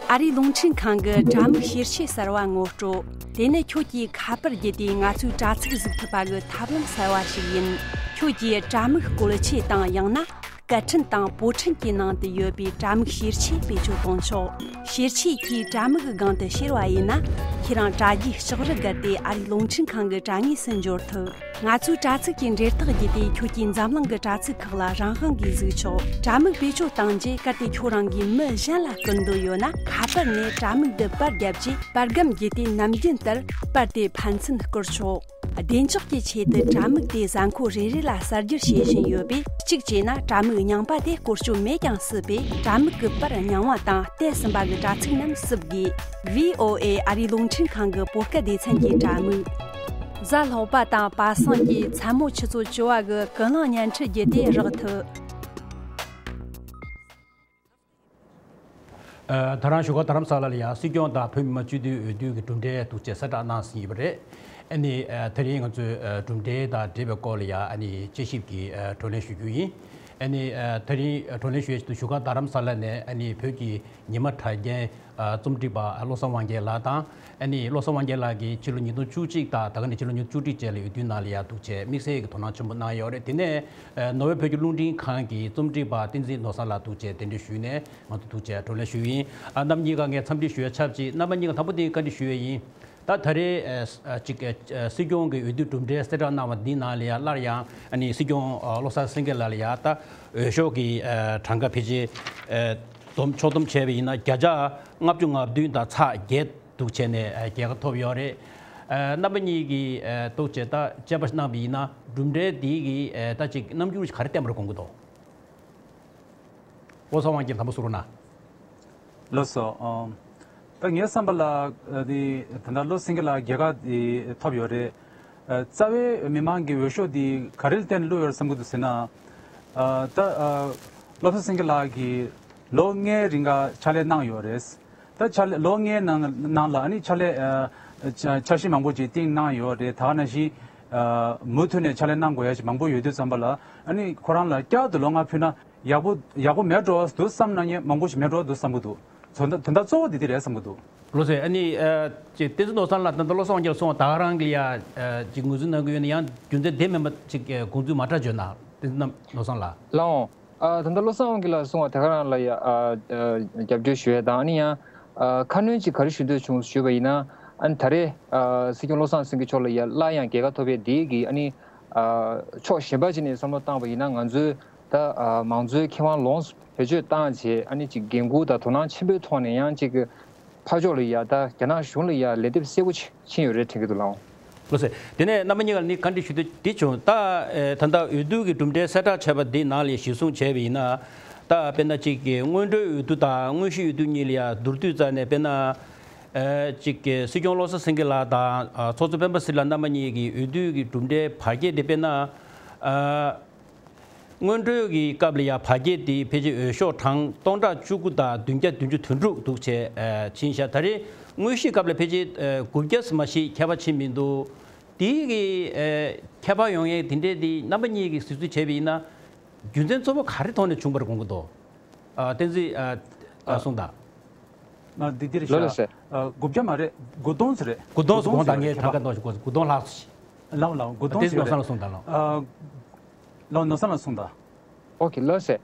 ཨ་རིའི་རླུང་འཕྲིན་ཁང་གི་དྲ་མིག་ཤེར་ཆས་གསར་བ་ངོ་སྤྲོད། དེ་ནི་ཁྱོད་ཀྱིས་ཁ་པར་བརྒྱུད་དེ་ང་ཚོའི་དྲ་ཚིགས་གཟིགས་ཐུབ་པ་གི་ཐབས་ལམ་གསར་བ་ཞིག་ཡིན། ཁྱོད་ཀྱིས་དྲ་མིག་བཀོལ་ཆས་དང་ཡང་ན་སྐད་འཕྲིན་དང་པོ་ཊན་གྱི་ནང་དུ་ཡོད་པའི་དྲ་མིག་ཤེར་ཆས་བེད་སྤྱོད་གཏོང་ཆོག་ཤེར་ཆས་ཀྱིས་དྲ་མིག་གི་སྒང་དུ་ཤེར་བ་ཡིན་ན། ཁྱེད་རང་དྲ་རྒྱའི་ལྕགས་རི་བརྒལ་ཏེ་ཨ་རིའི་རླུང་འཕྲིན་ཁང་གི་དྲ་ངོས་སུ་འབྱོར་ཐུབ། ང་ཚོའི་དྲ་ཚིགས་ཀྱི་འབྲེལ་ཐག་བརྒྱུད་དེ་ཁྱོད་ཀྱིས་འཛམ་གླིང་གི་དྲ་ཚིགས་ཁག་ལ་རང་དབང་གིས་གཟིགས་ཆོག་དྲ་མིག་བེད་སྤྱོད་བཏང་རྗེས་གལ་ཏེ་ཁྱོད་རང་གིས་མི་གཞན་ལ་སྐུར་འདོད་ཡོད་ན་ཁ་པར་ནས་དྲ་མིག་འདི་པར་བརྒྱབ་རྗེས་པར་སྒམ་བརྒྱུད་དེ་ནམ་རྒྱུན་ལྟར་པར་དེ་ཕན་ཚུན་བསྐུར་ཆོག་བདེ་འཇགས་ཀྱི་ཆེད་དུ་དྲ་མིག་དེ་གཟའ་འཁོར་རེ་རེ་ལ་གསར་བསྒྱུར་བྱེད་བཞིན་ཡོད་པས་གཅིག་བྱས་ན་དྲ་མིག་རྙིང་པ་དེ་བཀོལ་སྤྱོད་མེད་ཀྱང་སྲིད་པས་དྲ་མིག་གི་པར་རྙིང་བ་དང་བལྟས་ཟིན་པ་གི་དྲ་ཚིགས་རྣམས་བསུབ་དགོས། ཝི་ཨོ་ཨེ་ཨ་རིའི་རླུང་འཕྲིན་ཁང་གི་བོད་སྐད་སྡེ་ཚན་གྱི་དྲ་མིག་གཟའ་ལྷག་པ་དང་པ་སངས་ཀྱི་མཚན་མོ་ཆུ་ཚོད་བཅུ་པ་གི་ཀུན་གླེང་བརྙན་འཕྲིན་བརྒྱུད་དེ་རག་ཐུབ། ཨ། ད་རང་བཞུགས་སྒར་རྡ་རམ་ས་ལ་ལ་ཡ་སྲིད་སྐྱོང་དང་བོད་མི་མང་སྤྱི་འཐུས་འོས་བསྡུ་གི་གྲུབ་འབྲས་འདུག་ཅེས་གསལ་བསྒྲགས་གནང་ཟིན་ཡོད་པ་རེད། ཨ་ནི་ཨ་དེ་རིང་ང་ཚོས་ཨ་གྲུབ་འབྲས་དང་འབྲེལ་བའི་སྐོར་ལ་ཡ་ཨ་ནི་དཔྱད་ཞིབ་ཀྱི་ཨ་བགྲོ་གླེང་ཞུ་རྒྱུ་ཡིན། ཨ་ནི་ཨ་དེ་རིང་བགྲོ་གླེང་ཞུ་ཡས་ཆེད་དུ་བཞུགས་སྒར་རྡ་རམ་ས་ལ་ནས་ཨ་ནི་བོད་ཀྱི་ཉི་མ་གྲགས་ཅན་ཨ་རྩོམ་སྒྲིག་པ་ཨ་བློ་བཟང་དབང་རྒྱལ་ལགས་དང་། ཨ་ནི་བློ་བཟང་དབང་རྒྱལ་ལགས་ཀྱིས་ཕྱི་ལོ་ཉིས་སྟོང་བཅུ་གཅིག་དང་ད་ག་ནས་ཕྱི་ལོ་ཉིས་སྟོང་བཅུ་དྲུག་བཅས་ལ་འོས་བསྡུའི་ནང་ལ་ཡར་འདུག་བྱས་དམིགས་བསལ་གྱི་དོ་སྣང་ཆེན་པོ་གནང་ཡོད་རེད། དེ་ནས་ཨ་ནོར་ཝེ་བོད་ཀྱི་རླུང་འཕྲིན་ཁང་གི་རྩོམ་སྒྲིག་པ་བསྟན་འཛིན་ནོར་བཟང་ལགས་འདུག་བྱས་གདན་འདྲེན་ཞུས་ནས་ང་ཚོ་འདུག་བྱས་བགྲོ་གླེང་ཞུས་ཡིན། ཨ་རྣམ་གཉིས་ཀ་ངས་འཚམས་འདྲི་ཞུ་ཡ་ཆབས་ཅིག་རྣམ་པ་གཉིས་ཀ་དང་པོ་དེ་བཀའ་འདྲི་ཞུ་ཡ་ཡིན། ད་ད་རེས་ཨ་ཨ་ཅིག་ཨ་སྲིད་སྐྱོང་གི་འོས་བསྡུ་གྲུབ་འབྲས་གསལ་བསྒྲགས་གནང་བ་འདིའི་ནང་ལ་ཡང་སླར་ཡང་ཨ་ནི་སྲིད་སྐྱོང་ཨ་བློ་བཟང་སེང་གེ་ལགས་ལ་ཡང་ད་འོས་ཤོག་གི་ཨ་གྲངས་ཀ་ཕལ་ཆེར་ཨ་བསྡོམས་ཕྱོགས་བསྡོམས་བྱས་པ་ཡིན་ན་བརྒྱ་ཆ་ལྔ་བཅུ་ང་བདུན་དང་ཚེག་བརྒྱད་འདུག་བྱས་ནས་ཨ་རྒྱལ་ཁ་ཐོབ་ཡོད་རེད། ཨ་རྣམ་པ་གཉིས་ཀྱིས་ཨ་འདུག་བྱས་ད་དཔྱད་པ་གནང་བ་ཡིན་ན་གྲུབ་འབྲས་འདི་གི་ཨ་ད་ཅིག་རྣམ་འགྱུར་ག་རེ་བསྟན་པར་དགོངས་ཀྱི་འདུག་བློ་བཟང་དབང་རྒྱལ་དང་པོ་གསུང་རོགས་གནང་། ལགས་སོ། ཨ་ད་ངའི་བསམ་པ་ལ་ཨ་དེ་ད་ལྟ་བློ་སེང་གེ་ལགས་རྒྱལ་ཁ་དེ་ཐོབ་ཡོད་རེད། ཨ་རྩ་བའི་མི་མང་གི་འོས་ཤོག་དེ་ག་རེ་ལ་བརྟེན་ནས་བླུགས་ཡོད་རེད་བསམ་གྱི་འདུག་ཟེར་ན། ཨ་ད་ཨ་བློ་བཟང་སེང་གེ་ལགས་ཀྱིས་ལོ་ལྔའི་རིང་ག་ཕྱག་ལས་གནང་ཡོད་རེད། ད་ཕྱག་ལས་ལོ་ལྔའི་ནང་ནང་ལ་ཨ་ནི་ཕྱག་ལས་ཨ་འཆར་འཆར་གཞི་མང་པོ་ཅིག་བཏིང་གནང་ཡོད་རེད། ད་ག་ནང་བཞིན་ཨ་མུ་མཐུད་ནས་ཕྱག་ལས་གནང་དགོས་ཡ་ཞིག་མང་པོ་ཡོད་དུས་ཙམ་པ་ལ་ཨ་ནི་ཁོ་རང་ལ་བསྐྱར་དུ་ལོ་ལྔ་ཕུལ་ན་ཡག་པོ་ཡག་པོ་མེད་འགྲོ་འདུག་བསམ་ན་ངས་མང་པོ་ཞིག་མེད་འགྲོ་འདུག་བསམ་གྱི་འདུག་དོན་དག་དོན་དག་གཙོ་བོ་འདི་དེ་རེད་བསམ་གྱི་འདུག་ལགས་སོ། ཨ་ནི་ཨ་ཅིག་བསྟན་འཛིན་ནོར་བཟང་ལགས་ད་ལྟ་བློ་བཟང་དབང་རྒྱལ་གསུངས་པ་ད་ག་རང་གི་ཡ་ཨ་ཅིག་ངོས་འཛིན་གནང་གི་ཡོད་ན་ཡང་རྒྱུ་མཚན་དེ་མིན་པ་ཅིག་ཨ་དགོངས་ཚུལ་མ་འདྲ་བརྗོད་ན། བསྟན་འཛིན་ནོར་བཟང་ལགས། ལགས་འོང་། ཨ་ད་ལྟ་བློ་བཟང་དབང་རྒྱལ་ལགས་གསུངས་པ་དེ་ག་རང་ལ་ཡ་ཨ་ཨ་རྒྱབ་སྐྱོར་ཞུ་ཡ་དང་ཨ་ནི་ཡང་ཨ་ཁ་སྣོན་ཅིག་ག་རེ་ཞུ་འདོད་བྱུང་ཞུས་པ་ཡིན་ན་ཨ་ནི་ད་རེས་ཨ་སྲིད་སྐྱོང་བློ་བཟང་སེང་གེ་མཆོག་ལ་ཡ་སླར་ཡང་རྒྱལ་ཁ་ཐོབ་པའི་དེའི་གི་ཨ་ནི་ཨ་ཕྱོགས་གཞན་པ་ཅིག་ནས་བསམ་བློ་བཏང་བ་ཡིན་ན་ང་ཚོའི་ད་ཨ་མང་གཙོའི་ཁེ་དབང་ལོངས་སུ་བེད་སྤྱོད་བཏང་བྱས་ཨ་ནི་ཅིག་འགན་འཁུར་དང་དོ་སྣང་ཆེན་པོའི་ཐོག་ནས་ཡང་ཅིག་གི་ཕར་ཕྱོགས་ལ་ཡ་ད་རྒྱ་ནག་གཞུང་ལ་ཡ་ལན་འདེབས་གསལ་པོ་ཕྱིན་ཡོད་རེད་དྲན་གྱི་འདུག་ལགས་འོང་། ལགས་སོ། དེ་ནས་རྣམ་པ་གཉིས་ཀ་ནི་བཀའ་འདྲི་ཞུ་འདོད་འདི་བྱུང་། ད་ཨེ་ད་ལྟ་འོས་བསྡུ་གི་གྲུབ་འབྲས་གསལ་བསྒྲགས་བྱས་པ་འདི་ནང་ལ་གཞིར་བཟུང་བྱས་པ་ཡིན་ན། ད་དཔེར་ན་གཅིག་གི་སྔོན་འགྲོའི་འོས་བསྡུ་དང་དངོས་གཞིའི་འོས་བསྡུ་གཉིས་ལ་ཡ་བསྡུར་དུས་ཙམ་ནས་དཔེར་ན། ཨེ་གཅིག་གི་སྲིད་སྐྱོང་བློ་བཟང་སེང་གེ་ལགས་དང་ཨ་ཚོགས་གཙོ་སྤེན་པ་ཚེ་རིང་ལགས་རྣམ་པ་གཉིས་ཀྱི་འོས་བསྡུ་གི་གྲུབ་འབྲས་བར་ཁྱད་དེ་དཔེར་ན། ཨ། སྔོན་འགྲོའི་གི་སྐབས་ལ་ཡང་བར་ཁྱད་དེ་ཕལ་ཆེར་འོས་ཤོག་གྲངས་སྟོང་ཕྲག་བཅུ་དགུ་དང་བདུན་བརྒྱ་བདུན་ཅུ་དོན་དྲུག་འདུག་བྱས་ཨ་ཕྱིན་ཤག་ད་རེས་དངོས་གཞིའི་སྐབས་ལ་ཕལ་ཆེར་ཨ་དགུ་བརྒྱ་ཙམ་མ་ཞིག་ཁྱད་པར་ཕྱིན་མི་འདུག་དེའི་གི་ཨ་ཁྱད་པར་ཡོང་ཡས་དེ་འདྲས་དེ་རྣམ་པ་གཉིས་ཀྱིས་གཟིགས་ཚུལ་བྱས་པ་ཡིན་ན་རྒྱུ་མཚན་གཙོ་བོ་ག་རེ་ཐོག་ནས་བྱུང་བར་དགོངས་ཀྱི་འདུག་ཨ། བསྟན་འཛིན། ཨ། ཨ། གསུངས་དང་། ཨ། འདི་འདི་རེད་ཤག་ལགས་སེ། ཨ། དགུ་བརྒྱ་མ་རེད། དགུ་སྟོང་ཙམ་རེད། དགུ་སྟོང་ཙམ། དགུ་སྟོང་དགོངས་དག་ཙམ་ངས་རེད། ད་ག་ནང་བཞིན་དགུ་སྟོང་ལྷག་ཙམ་ཞིག་ལགས་ལགས། དགུ་སྟོང་བསྟན་འཛིན་ཙམ་རེད། ནོར་བཟང་ལགས་གསུངས་དང་ལགས། ཨ། ལགས། ནོར་བཟང་ལགས་གསུངས་དང་། ཨོ་ཁེ། ལགས་སེ།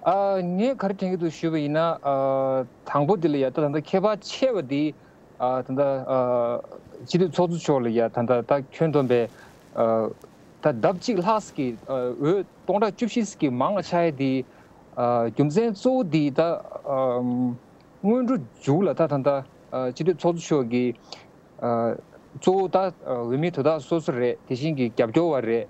ཨ། ངས་ག་རེ་དྲན་གྱི་འདུག་ཞུས་པ་ཡིན་ན། ཨ། དང་པོ་འདི་ལ་ཡ་ད་ད་ལྟ་ཁྱད་པར་ཆེ་བ་འདི། ཨ། ད་ལྟ། ཨ། སྤྱི་འཐུས་ཚོགས་གཙོ་མཆོག་ལ་ཡ་ད་ལྟ་ད་ཁྱོན་བསྡོམས་པའི། ཨ། ད་ལྡབ་གཅིག་ལྷག་ཙམ་གྱི། ཨ། འོས་སྟོང་ཕྲག་བཅུ་བཞི་ཙམ་གྱི་མང་བ་ཆགས་ཡ་དེ། ཨ། རྒྱུ་མཚན་གཙོ་བོ་དེ་ད། ཨ། སྔོན་འགྲོ་མཇུག་ལ་ད་ད་ལྟ། ཨ། སྤྱི་འཐུས་ཚོགས་གཙོ་མཆོག་གིས། ཨ། གཙོ་བོ་ད། ཨ། འོས་མི་དོ་བདག་སོ་སོ་རེད། དེ་བཞིན་གྱི་རྒྱབ་སྐྱོར་བ་རེད།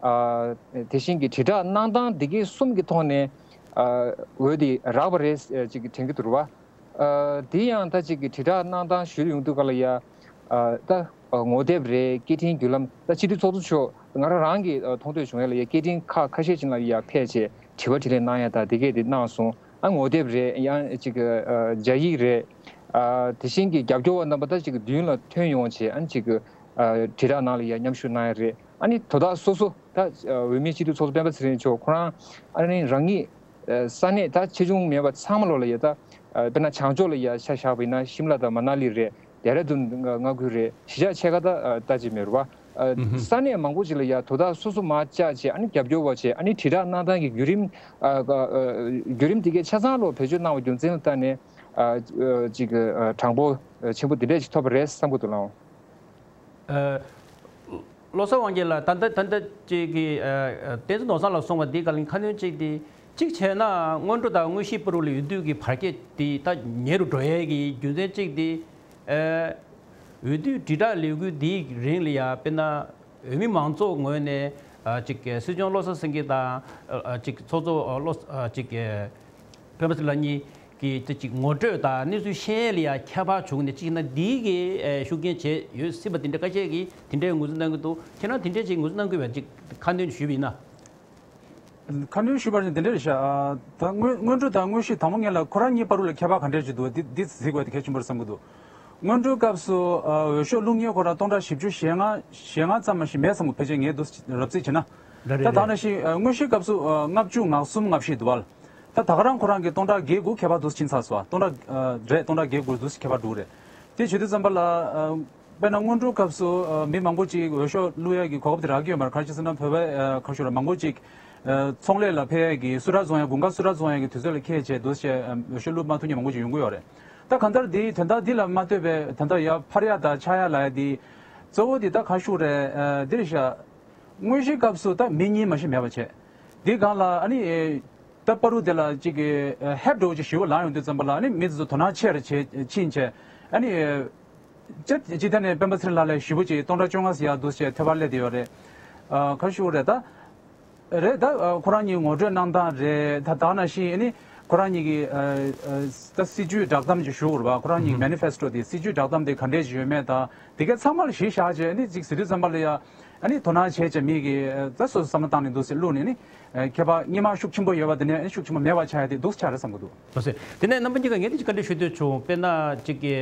ཨ། དེ་བཞིན་གྱི་དྲིལ་བསྒྲགས་གནང་སྟངས་འདི་གའི་གསུམ་གྱི་ཐོག་ནས། ཨ། འོས་དེ་རག་པ་རེད། ཨ། ཅིག་དྲན་གྱི་འདུག་རེད་བ། ཨ། དེ་ཡང་ད་ཅིག་གི་དྲིལ་བསྒྲགས་གནང་སྟངས་ཞུ་ཡོང་དུས་ག་ལ་ཡ། ཨ། ད། ཨ། ངོ་དེབ་རེད། སྐད་འཕྲིན་བརྒྱུད་ལམ། ད་སྤྱི་འཐུས་ཚོགས་གཙོ་མཆོག་ང་རང་རང་གིས། ཨ། མཐོང་ཐོས་བྱུང་ཡ་ལ་ཡ། སྐད་འཕྲིན་ཁག་ཁ་ཤས་ཅིག་ལ་ཡ་ཕེབས་བྱས་དྲི་བ་དྲིས་ལན་གནང་ཡ་ད་དེ་གས་དེ་གནང་སོང་། ཨ། ངོ་དེབ་རེད། ཡང་ཅིག་གི། ཨ། རྒྱ་ཡིག་རེད། ཨ། དེ་བཞིན་གྱི་རྒྱབ་སྐྱོར་བ་རྣམ་པ་ད་ཅིག་གི་མདུན་ལ་ཐོན་ཡོང་བྱས། ཨ་ནི་ཅིག་གི། ཨ། དྲིལ་བསྒྲགས་ནང་ལ་ཡ་མཉམ་ཞུགས་གནང་ཡ་རེད། ཨ་ནི་དོ་བདག་སོ་སོ་ད། ཨ། འོས་མི་སྤྱི་འཐུས་ཚོགས་གཙོ་སྤེན་པ་ཚེ་རིང་མཆོག་ཁོ་རང་ཨ་ནི་རང་ཉིད། ཨ། ས་གནས་ད་ཆེ་ཆུང་མེད་པ་ཚང་མ་ལོག་ལ་ཡ་ད། ཨ། དཔེར་ན་བྱང་ཕྱོགས་ལ་ཡ་ཆ་བཞག་པ་ཡིན་ན་ཤིམ་ལ་དང་མ་ན་ལི་རེད། ལྡེ་ར་ལྡུན་མངའ་ཁུལ་རེད། གཞིས་ཆགས་ཆེ་ཁག་ད། ཨ། ལྟ་ཅི་མེད་རེད་བ། ཨ། ཨུ་ཧུ། ས་གནས་མང་པོ་ཅིག་ལ་ཡ་དོ་བདག་སོ་སོ་མར་བཅར་བྱས། ཨ་ནི་རྒྱབ་སྐྱོར་བ་བྱས། ཨ་ནི་དྲིལ་བསྒྲགས་གནང་སྟངས་ཀྱི་བརྒྱུད་རིམ། ཨ། ཨ། བརྒྱུད་རིམ་དེ་གའི་ཆ་ཚང་ལོ་བེད་སྤྱོད་གནང་བའི་རྒྱུ་མཚན་ལ་བལྟས་ནས། ཨ། ཨ། ཅིག་གི། ཨ། གྲངས་འབོར་ཆེན་པོ་འདི་འདྲས་ཅིག་ཐོབ་པ་རེད་བསམ་གྱི་འདུག་ལགས། ཨ། བློ་བཟང་དབང་རྒྱལ་ལགས། ད་ལྟ་ད་ལྟ་ཅིག་གི། ཨ། ཨ། བསྟན་འཛིན་ནོར་བཟང་ལགས་གསུངས་པ་འདི་ག་ལ་ཁ་སྣོན་ཅིག་དེ། གཅིག་བྱས་ན་སྔོན་འགྲོ་དང་དངོས་གཞིའི་བར་ལ་འོས་བསྡུ་གི་བར་ཁྱད་དེ་ད་ཉེ་རུ་འགྲོ་ཡས་ཀྱི་རྒྱུ་མཚན་གཅིག་དེ། ཨ། འོས་བསྡུའི་དྲིལ་བསྒྲགས་ལས་འགུལ་འདིའི་རིང་ལ་ཡ་དཔེར་ན་འོས་མི་མང་ཚོགས་ངོས་ནས། ཨ། ཅིག་སྲིད་སྐྱོང་བློ་བཟང་སེང་གེ་དང་། ཨ། ཅིག་ཚོགས་གཙོ་བློ། ཨ། ཅིག་སྤེན་པ་ཚེ་རིང་ལགས་གཉིས་ཀྱིས་དེ་ཅིག་ངོ་སྤྲོད་དང་གནས་ཚུལ་ཤེས་ཡས་ལ་ཡ་ཁྱད་པར་བྱུང་ནས། གཅིག་ན་འདིའི་གི། ཨེ། ཤུགས་རྐྱེན་བྱས་ཡོད་སྲིད་པ་དེ་འདྲ་ཁ་ཤས་ཀྱིས་དེ་འདྲའི་ངོས་འཛིན་གནང་གི་འདུག་ཁྱེད་རང་དེ་འདྲས་ཅིག་ངོས་འཛིན་གནང་གི་ཡོད་པས་ཅིག་ཁ་སྣོན་ཞུས་པ་ཡིན་ན། ཁ་སྣོན་ཞུས་པར་དེ་འདྲ་རེད་ཤག་ཨ། ད་སྔོན་སྔོན་འགྲོ་དང་དངོས་གཞི། དང་པོ་ངེད་ལ་ཁོ་རང་གཉིས་བར་དུ་ལ་ཁྱད་པར་ག་འདྲས་ཅིག་འདུག་འདི་འདི་གཟིགས་དགོས་དེ་གལ་ཆེན་པོ་རེད་བསམ་གྱི་འདུག་སྔོན་འགྲོའི་སྐབས་སུ། ཨ། འོས་ཤོག་བླུག་མཁན་ཁོ་རང་སྟོང་ཕྲག་བཞི་བཅུ་ཞེ་ལྔ་ཞེ་ལྔ་ཙམ་མ་ཞིག་མེད་བསམ་གྱི། ཕལ་ཆེར་ངས་འདུག་ར་བརྩིས་བྱས་ན། རེད་རེད་ད་ད་རེད། ནང་བཞིན། ཨ། དངོས་གཞིའི་སྐབས་སུ། ཨ། ལྔ་བཅུ་ང་གསུམ་ལྔ་བཞི་འདུག་བ། ད་ད་ག་རང་ཁོ་རང་གི་སྟོང་ཕྲག་བརྒྱད་དགུ་ཁྱད་པར་འདུག་ཕྱིན་ཚར་སོང་བ། སྟོང་ཕྲག་ཨ། རེད། སྟོང་ཕྲག་བརྒྱད་དགུ་འདུག་ཁྱད་པར་འདུག་རེད། དེ་བྱེད་དུས་ཙམ་པ་ལ། ཨ། དཔེར་ན་སྔོན་འགྲོའི་སྐབས་སུ། ཨ། མི་མང་པོ་ཅིག་འོས་ཤོག་བླུག་ཡ་གི་གོ་སྐབས་དེ་རག་གི་ཡོད་མ་རེད། ག་རེ་བྱས་ཟེར་ན་བོད་པ། ཨ། ག་རེ་ཞུ་ར། མང་པོ་ཅིག་ཨ། ཚོང་ལས་ལ་ཕེབས་ཡ་གི་གསོལ་རས་བཙོང་ཡ། དགུན་ཁ་གསོལ་རས་བཙོང་ཡ་གི་དུས་ཚོད་ལ་འཁེལ་བྱས་འདུག་བྱས། ཨ། འོས་ཤོག་བླུག་མ་ཐུབ་མཁན་མང་པོ་ཅིག་ཡོང་གི་ཡོད་རེད། ད་གང་ལྟར་དེ་དོན་དག་འདི་ལ་མ་ལྟོས་པའི་ད་ལྟ་ཡར་འཕར་ཡ་དང་ཆག་ཡ་ལབ་ཡ་དེ་གཙོ་བོ་དེ་ད་ག་རེ་ཞུ་རེད། ཨ། འདི་རེད་ཤག་དངོས་གཞིའི་སྐབས་སུ་ད་མི་གཉིས་མ་ཞིག་མེད་པ་བྱས། འདི་སྒང་ལ་ཨ་ནི། ཨེ། ད་བར་དུ་དེ་ལ་ཅིག་གི་ཧེབ་འགྲོ་ཅིག་ཞི་བ་ལངས་ཡོང་དུས་ཙམ་པ་ལ། ཨ་ནི་མི་དེ་ཚོ་དོ་སྣང་ཆེ་རུ་བྱེད་ཕྱིན་བྱས། ཨ་ནི། ཨེ། ཅི་ཅི་ཐད་ནས་སྤེན་པ་ཚེ་རིང་ལགས་ལ་ཞུ་བ་ཅིག་སྟོང་ཕྲག་བཅོ་ལྔ་ཟེར་ཡག་འདུག་བྱས་ཐོལ་པ་སླེབས་བསྡད་ཡོད་རེད། ཨ། ག་རེ་ཞུ་དགོས་རེད་ད། རེད་ད། ཨ། ཁོ་རང་གཉིས་ངོ་སྤྲོད་གནང་སྟངས་རེད། ད་ད་ནང་བཞིན་ཨ་ནི་ཁོ་རང་གཉིས་ཀྱི། ཨ། ཨ། ད་སྲིད་ཇུས་བསྒྲགས་གཏམ་ཅིག་ཞུ་དགོས་རེད་པ། ཁོ་རང་གཉིས་ཀྱི་མེ་ནི་ཕེ་སི་ཊོ་དེ། སྲིད་ཇུས་བསྒྲགས་གཏམ་དེ་ག་འདྲས་ཅིག་ཡོད་མེད་དང་། དེ་གའི་ཚང་མ་ལ་གཞི་བཞག་བྱས་ཨ་ནི་ཅིག་ཟེར་དུས་ཙམ་པ་ལ་ཡ། ཨ་ནི་དོ་སྣང་བྱས་བྱས་མི་གིས་ད་སོ་སོ་བསམ་བློ་བཏང་ནས་འདུག་སེ་བླུགས་ནས་ནི། ཨ། ཁྱད་པར་སྔོན་མ་ཤུགས་ཆེན་པོ་ཡོད་པ་དེ་ནས་ཨ་ནི་ཤུགས་ཆེན་པོ་མེད་པ་ཆགས་ཡ་དེ་འདུག་ཆགས་རེད་བསམ་གྱི་འདུག་ལགས་སོ། དེ་ནས་རྣམ་པ་གཉིས་ཀ་ངས་དེ་ཅིག་བཀའ་འདྲི་ཞུ་འདོད་བྱུང་། དཔེར་ན་ཅིག་གི།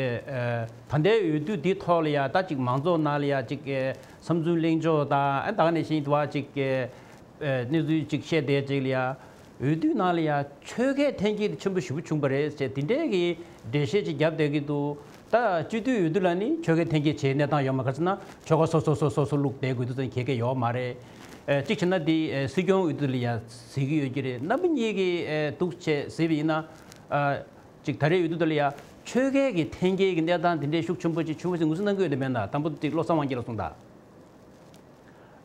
ཨ། ད་ལྟའི་འོས་བསྡུ་འདིའི་ཐོག་ལ་ཡ་ད་ཅིག་མང་ཚོགས་ནང་ལ་ཡ་ཅིག་གི་བསམ་ཚུལ་གླེང་ཕྱོགས་དང་། ཨ། ད་ག་ནང་བཞིན་དུ་བ་ཅིག་གི། ཨ། གནས་ཚུལ་ཅིག་བཤད་བསྡད་ཅིག་ལ་ཡ། འོས་བསྡུ་ནང་ལ་ཡ་ཆོལ་ཁའི་འཐེན་འཁྱེར་དེ་ཆེན་པོ་ཞེ་པོ་བྱུང་བ་རེད་ཅེས་དེ་འདྲའི་གི་འགྲེལ་བཤད་ཅིག་བརྒྱབ་བསྡད་ཀྱི་འདུག་ད་སྤྱི་འཐུས་འོས་བསྡུ་ལ་ནི་ཆོལ་ཁའི་འཐེན་འཁྱེར་བྱེད་གནས་སྟངས་ཡོད་མ། ག་རེ་ཟེར་ན་ཆོལ་ཁ་སོ་སོ་སོ་སོ་སོ་བླུགས་བསྡད་དགོས་དུས་ཙང་གལ་གལ་ཡོད་མ་རེད། ཨ། གཅིག་བྱས་ན་འདི། ཨ། སྲིད་སྐྱོང་འོས་བསྡུ་ལ་ཡ་གཟིགས་ཀྱི་ཡོད་ཀྱི་རེད། རྣམ་པ་གཉིས་ཀྱིས། ཨ། འདུག་བྱས་གཟིགས་པ་ཡིན་ན། ཨ། ཅིག་ད་རེས་འོས་བསྡུ་དེ་ལ་ཡ་ཆོལ་ཁའི་གི་འཐེན་འཁྱེར་གྱི་གནས་སྟངས་དེ་འདྲའི་ཤུགས་ཆེན་པོ་ཅིག་བྱུང་བ་ཞིག་ངོས་འཛིན་གནང་གི་ཡོད་དམ་མེད་ན། དང་པོ་ཅིག་བློ་བཟང་དབང་རྒྱལ་ལགས་གསུངས་དང་།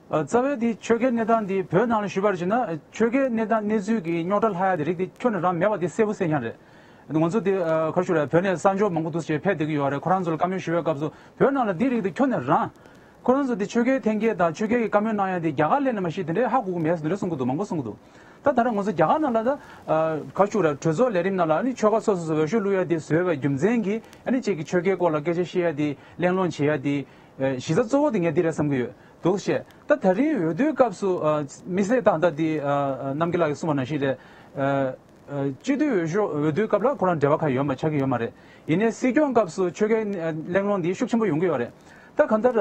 ཨ། རྩ་བའི་དེ་ཆོལ་ཁའི་གནས་སྟངས་དེ་བོད་ནང་ལ་ཞུས་པར་བྱས་ན། ཆོལ་ཁའི་གནས་སྟངས་གནས་ཚུལ་གྱི་རྙོག་དྲ་ལྷག་ཡ་དེ་རིགས་དེ་ཁྱོན་ནས་རང་མེད་པ་དེ་གསལ་པོ་གསལ་རྐྱང་རེད། ང་ཚོ་དེ། ཨ། ག་རེ་ཞུ་རེད། བོད་ནས་གསར་འབྱོར་མང་པོ་འདུག་སེ་ཕེབས་བསྡད་ཀྱི་ཡོད་རེད། ཁོ་རང་ཚོ་ལ་བཀའ་མོལ་ཞུ་བའི་སྐབས་སུ་བོད་ནང་ལ་དེ་རིགས་དེ་ཁྱོན་ནས་རང་། ཁོ་རང་ཚོ་དེ་ཆོལ་ཁའི་འཐེན་འཁྱེར་དང་ཆོལ་ཁའི་གི་བཀའ་མོལ་གནང་ཡ་དེ་རྒྱ་གར་སླེབས་ནས་མ་གཞི་དེ་འདྲའི་ཧ་གོ་གི་མེད་ཟེར་དེ་འདྲ་གསུང་གི་འདུག་མང་པོ་གསུང་གི་འདུག་ད་ད་རེས་ང་ཚོ་རྒྱ་གར་ནང་ལ་ད། ཨ། ག་རེ་ཞུ་རེད། གྲོས་ཚོགས་ལས་རིམ་ནང་ལ་ཨ་ནི་ཆོལ་ཁ་སོ་སོ་སོ་འོས་ཤོག་བླུག་ཡ་དེ་བཟོས་པའི་རྒྱུ་མཚན་གྱིས་ཨ་ནི་གཅིག་གི་ཆོལ་ཁའི་སྐོར་ལ་སྐད་ཆ་བཤད་ཡ་དེ་གླེང་སློང་བྱེད་ཡ་དེ། ཨ། གཞི་རྩ་གཙོ་བོ་དེ་ངས་འདི་རེད་བསམ་གྱི་ཡོད་འདུག་བཤད། ད་ད་རིང་འོས་བསྡུའི་སྐབས་སུ། ཨ། དམིགས་བསལ་ད་ལྟ་དེ། ཨ། རྣམ་རྒྱལ་ལགས་ཀྱིས་གསུངས་པ་ནང་བཞིན་རེད། ཨ། ཨ། སྤྱི་འཐུས་འོས་ཤོག་འོས་བསྡུའི་སྐབས་ལ་ཁོ་རང་འབྲེལ་བ་གང་ཡོད་མ་ཆགས་ཀྱི་ཡོད་མ་རེད། ཡིན་ནའི་སྲིད་སྐྱོང་སྐབས་སུ་ཆོལ་ཁའི་གླེང་སློང་འདི་ཤུགས་ཆེན་པོ་ཡོང་གི་ཡོད་རེད། ད་གང་ལྟར།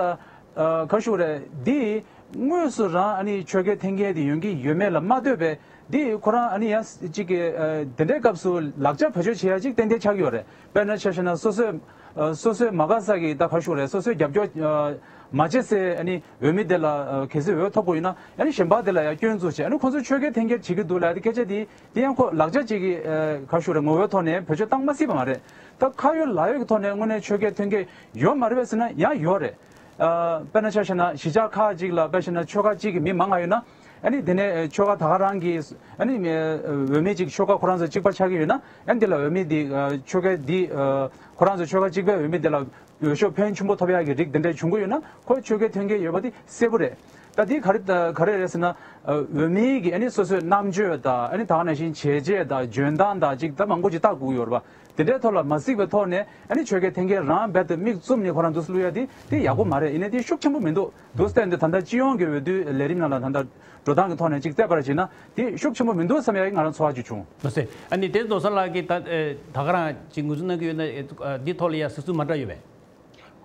ཨ། ག་རེ་ཞུ་རེད། འདི་དངོས་སུ་རང་ཨ་ནི་ཆོལ་ཁའི་འཐེན་འཁྱེར་དེ་ཡོང་གི་ཡོད་མེད་ལ་མ་ལྟོས་པའི་ འདི་ཁོ་རང་ཨ་ནི་ཡང་གཅིག་གི་ཨ་དེ་འདྲའི་སྐབས་སུ་ལག་ཆ་བེད་སྤྱོད་བྱེད་ཡ་གཅིག་ཏན་ཏན་ཆགས་ཀྱི་ཡོད་རེད། དཔེར་ན་ཆ་བཞག་ན་སོ་སོས་ཨ་སོ་སོས་མ་དགའ་ས་གི་ད་ག་ཞུ་རེད། སོ་སོས་རྒྱབ་སྐྱོར་ཨ་མ་བྱེད་སའི་ཨ་ནི་འོས་མི་དེ་ལ་ཨ་གལ་སྲིད་འོས་ཐོབ་དགོས་ཡོད་ན་ཨ་ནི་གཞན་པ་དེ་ལ་ཡང་སྐྱོན་འཛུགས་བྱེད། ཨ་ནི་ཁོ་ཚོས་ཆོས་ཁས་འཐེན་འཁྱེར་བྱེད་ཀྱི་འདུག་ལབ་ཡ་དེ་སྐད་ཆ་དེ་དེ་ཡང་ཁོ་ལག་ཆ་གཅིག་གི་ཨ་ག་ཞུ་རེད། ངོ་བོའི་ཐོག་ནས་བེད་སྤྱོད་བཏང་མ་སྲིད་པ་མ་རེད། ད་ཁ་ཡོད་ལག་ཡོད་ཀྱི་ཐོག་ནས་དངོས་གནས་ཆོས་ཁས་འཐེན་འཁྱེར་ཡོད་མ་རེད་པས་ཟེར་ན་ཡང་ཡོད་རེད། ཨ་དཔེར་ན་ཆ་བཞག་ན་གཞིས་ཆགས་ཁག་ཅིག་ལ་དཔེ་བཞག་ན་ཆོལ་ཁ་གཅིག་གི་མི་མང་ང་ཡོད་ན། ཨ་ནི་དེ་ནས་ཆོལ་ཁ་ད་ག་རང་གི་ཨ་ནི་འོས་མི་གཅིག་ཆོལ་ཁ་ཁོ་རང་ཚོ་གཅིག་པ་ཆགས་ཀྱི་ཡོད་ན། ཨ་ནི་དེ་ལ་འོས་མི་དེ་ཨ་ཆོལ་ཁ་དེ་ཨ་ཁོ་རང་ཚོ་ཆོལ་ཁ་གཅིག་པའི་འོས་མི་དེ་ལ་འོས་ཤོག་ཕོན་ཆེན་པོ་ཐོབ་ཡག་གི་རིགས་དེ་འདྲ་བྱུང་གི་ཡོད་ན་ཁོ་ཆོལ་ཁ་འཐེན་འཁྱེར་ཡོད་པ་དེ་གསལ་པོ་རེད། ད་དེ་ག་རེ་ག་རེ་རེད་ཟེར་ན། འོས་མིའི་གི་ཨ་ནི་སོ་སོའི་རྣམ་དཔྱོད་དང་ཨ་ནི་ད་ག་ནང་བཞིན་བྱས་རྗེས་དང་འཇོན་ཐང་དང་ཅིག་ད་མང་པོ་ཅིག་ལྟ་དགོས་ཡོད་རེད་པ། དེ་འདྲའི་ཐོག་ལ་མ་གཟིགས་པའི་ཐོག་ནས་ཨ་ནི་ཆོལ་ཁའི་འཐེན་འཁྱེར་རང་རྦད་དེ་མིག་བཙུམ་ནས་ཁོ་རང་འདུག་སེ་བླུག་ཡ་དེ་དེ་ཡག་པོ་མ་རེད། ཡིན་ནའི་དེ་ཤུགས་ཆེན་པོ་མི་འདུག་འདུག་སེ་བལྟས་ནས་ད་ལྟ་སྤྱི་ཡོངས་ཀྱི་འོས་བསྡུའི་ལས་རིམ་ནང་ལ་ད་ལྟ་འགྲོ་སྟངས་ཀྱི་ཐོག་ནས་ཅིག་བལྟས་པར་བྱས་ན་དེ་ཤུགས་ཆེན་པོ་མི་འདུག་བསམ་ཡ་ང་རང་ཚོར་བ་ཅིག་བྱུང་། ལགས་སེ། ཨ་ནི་དེ་ནོར་བཟང་ལགས་ཀྱིས་ད་ད་ག་རང་ཅིག་ངོས་འཛིན་གནང་གི་ཡོད་ན་འདི་ཐོག་ལ་ཡ་གཟིགས་ཚུལ་མ་འདྲ་ཡོད་པས།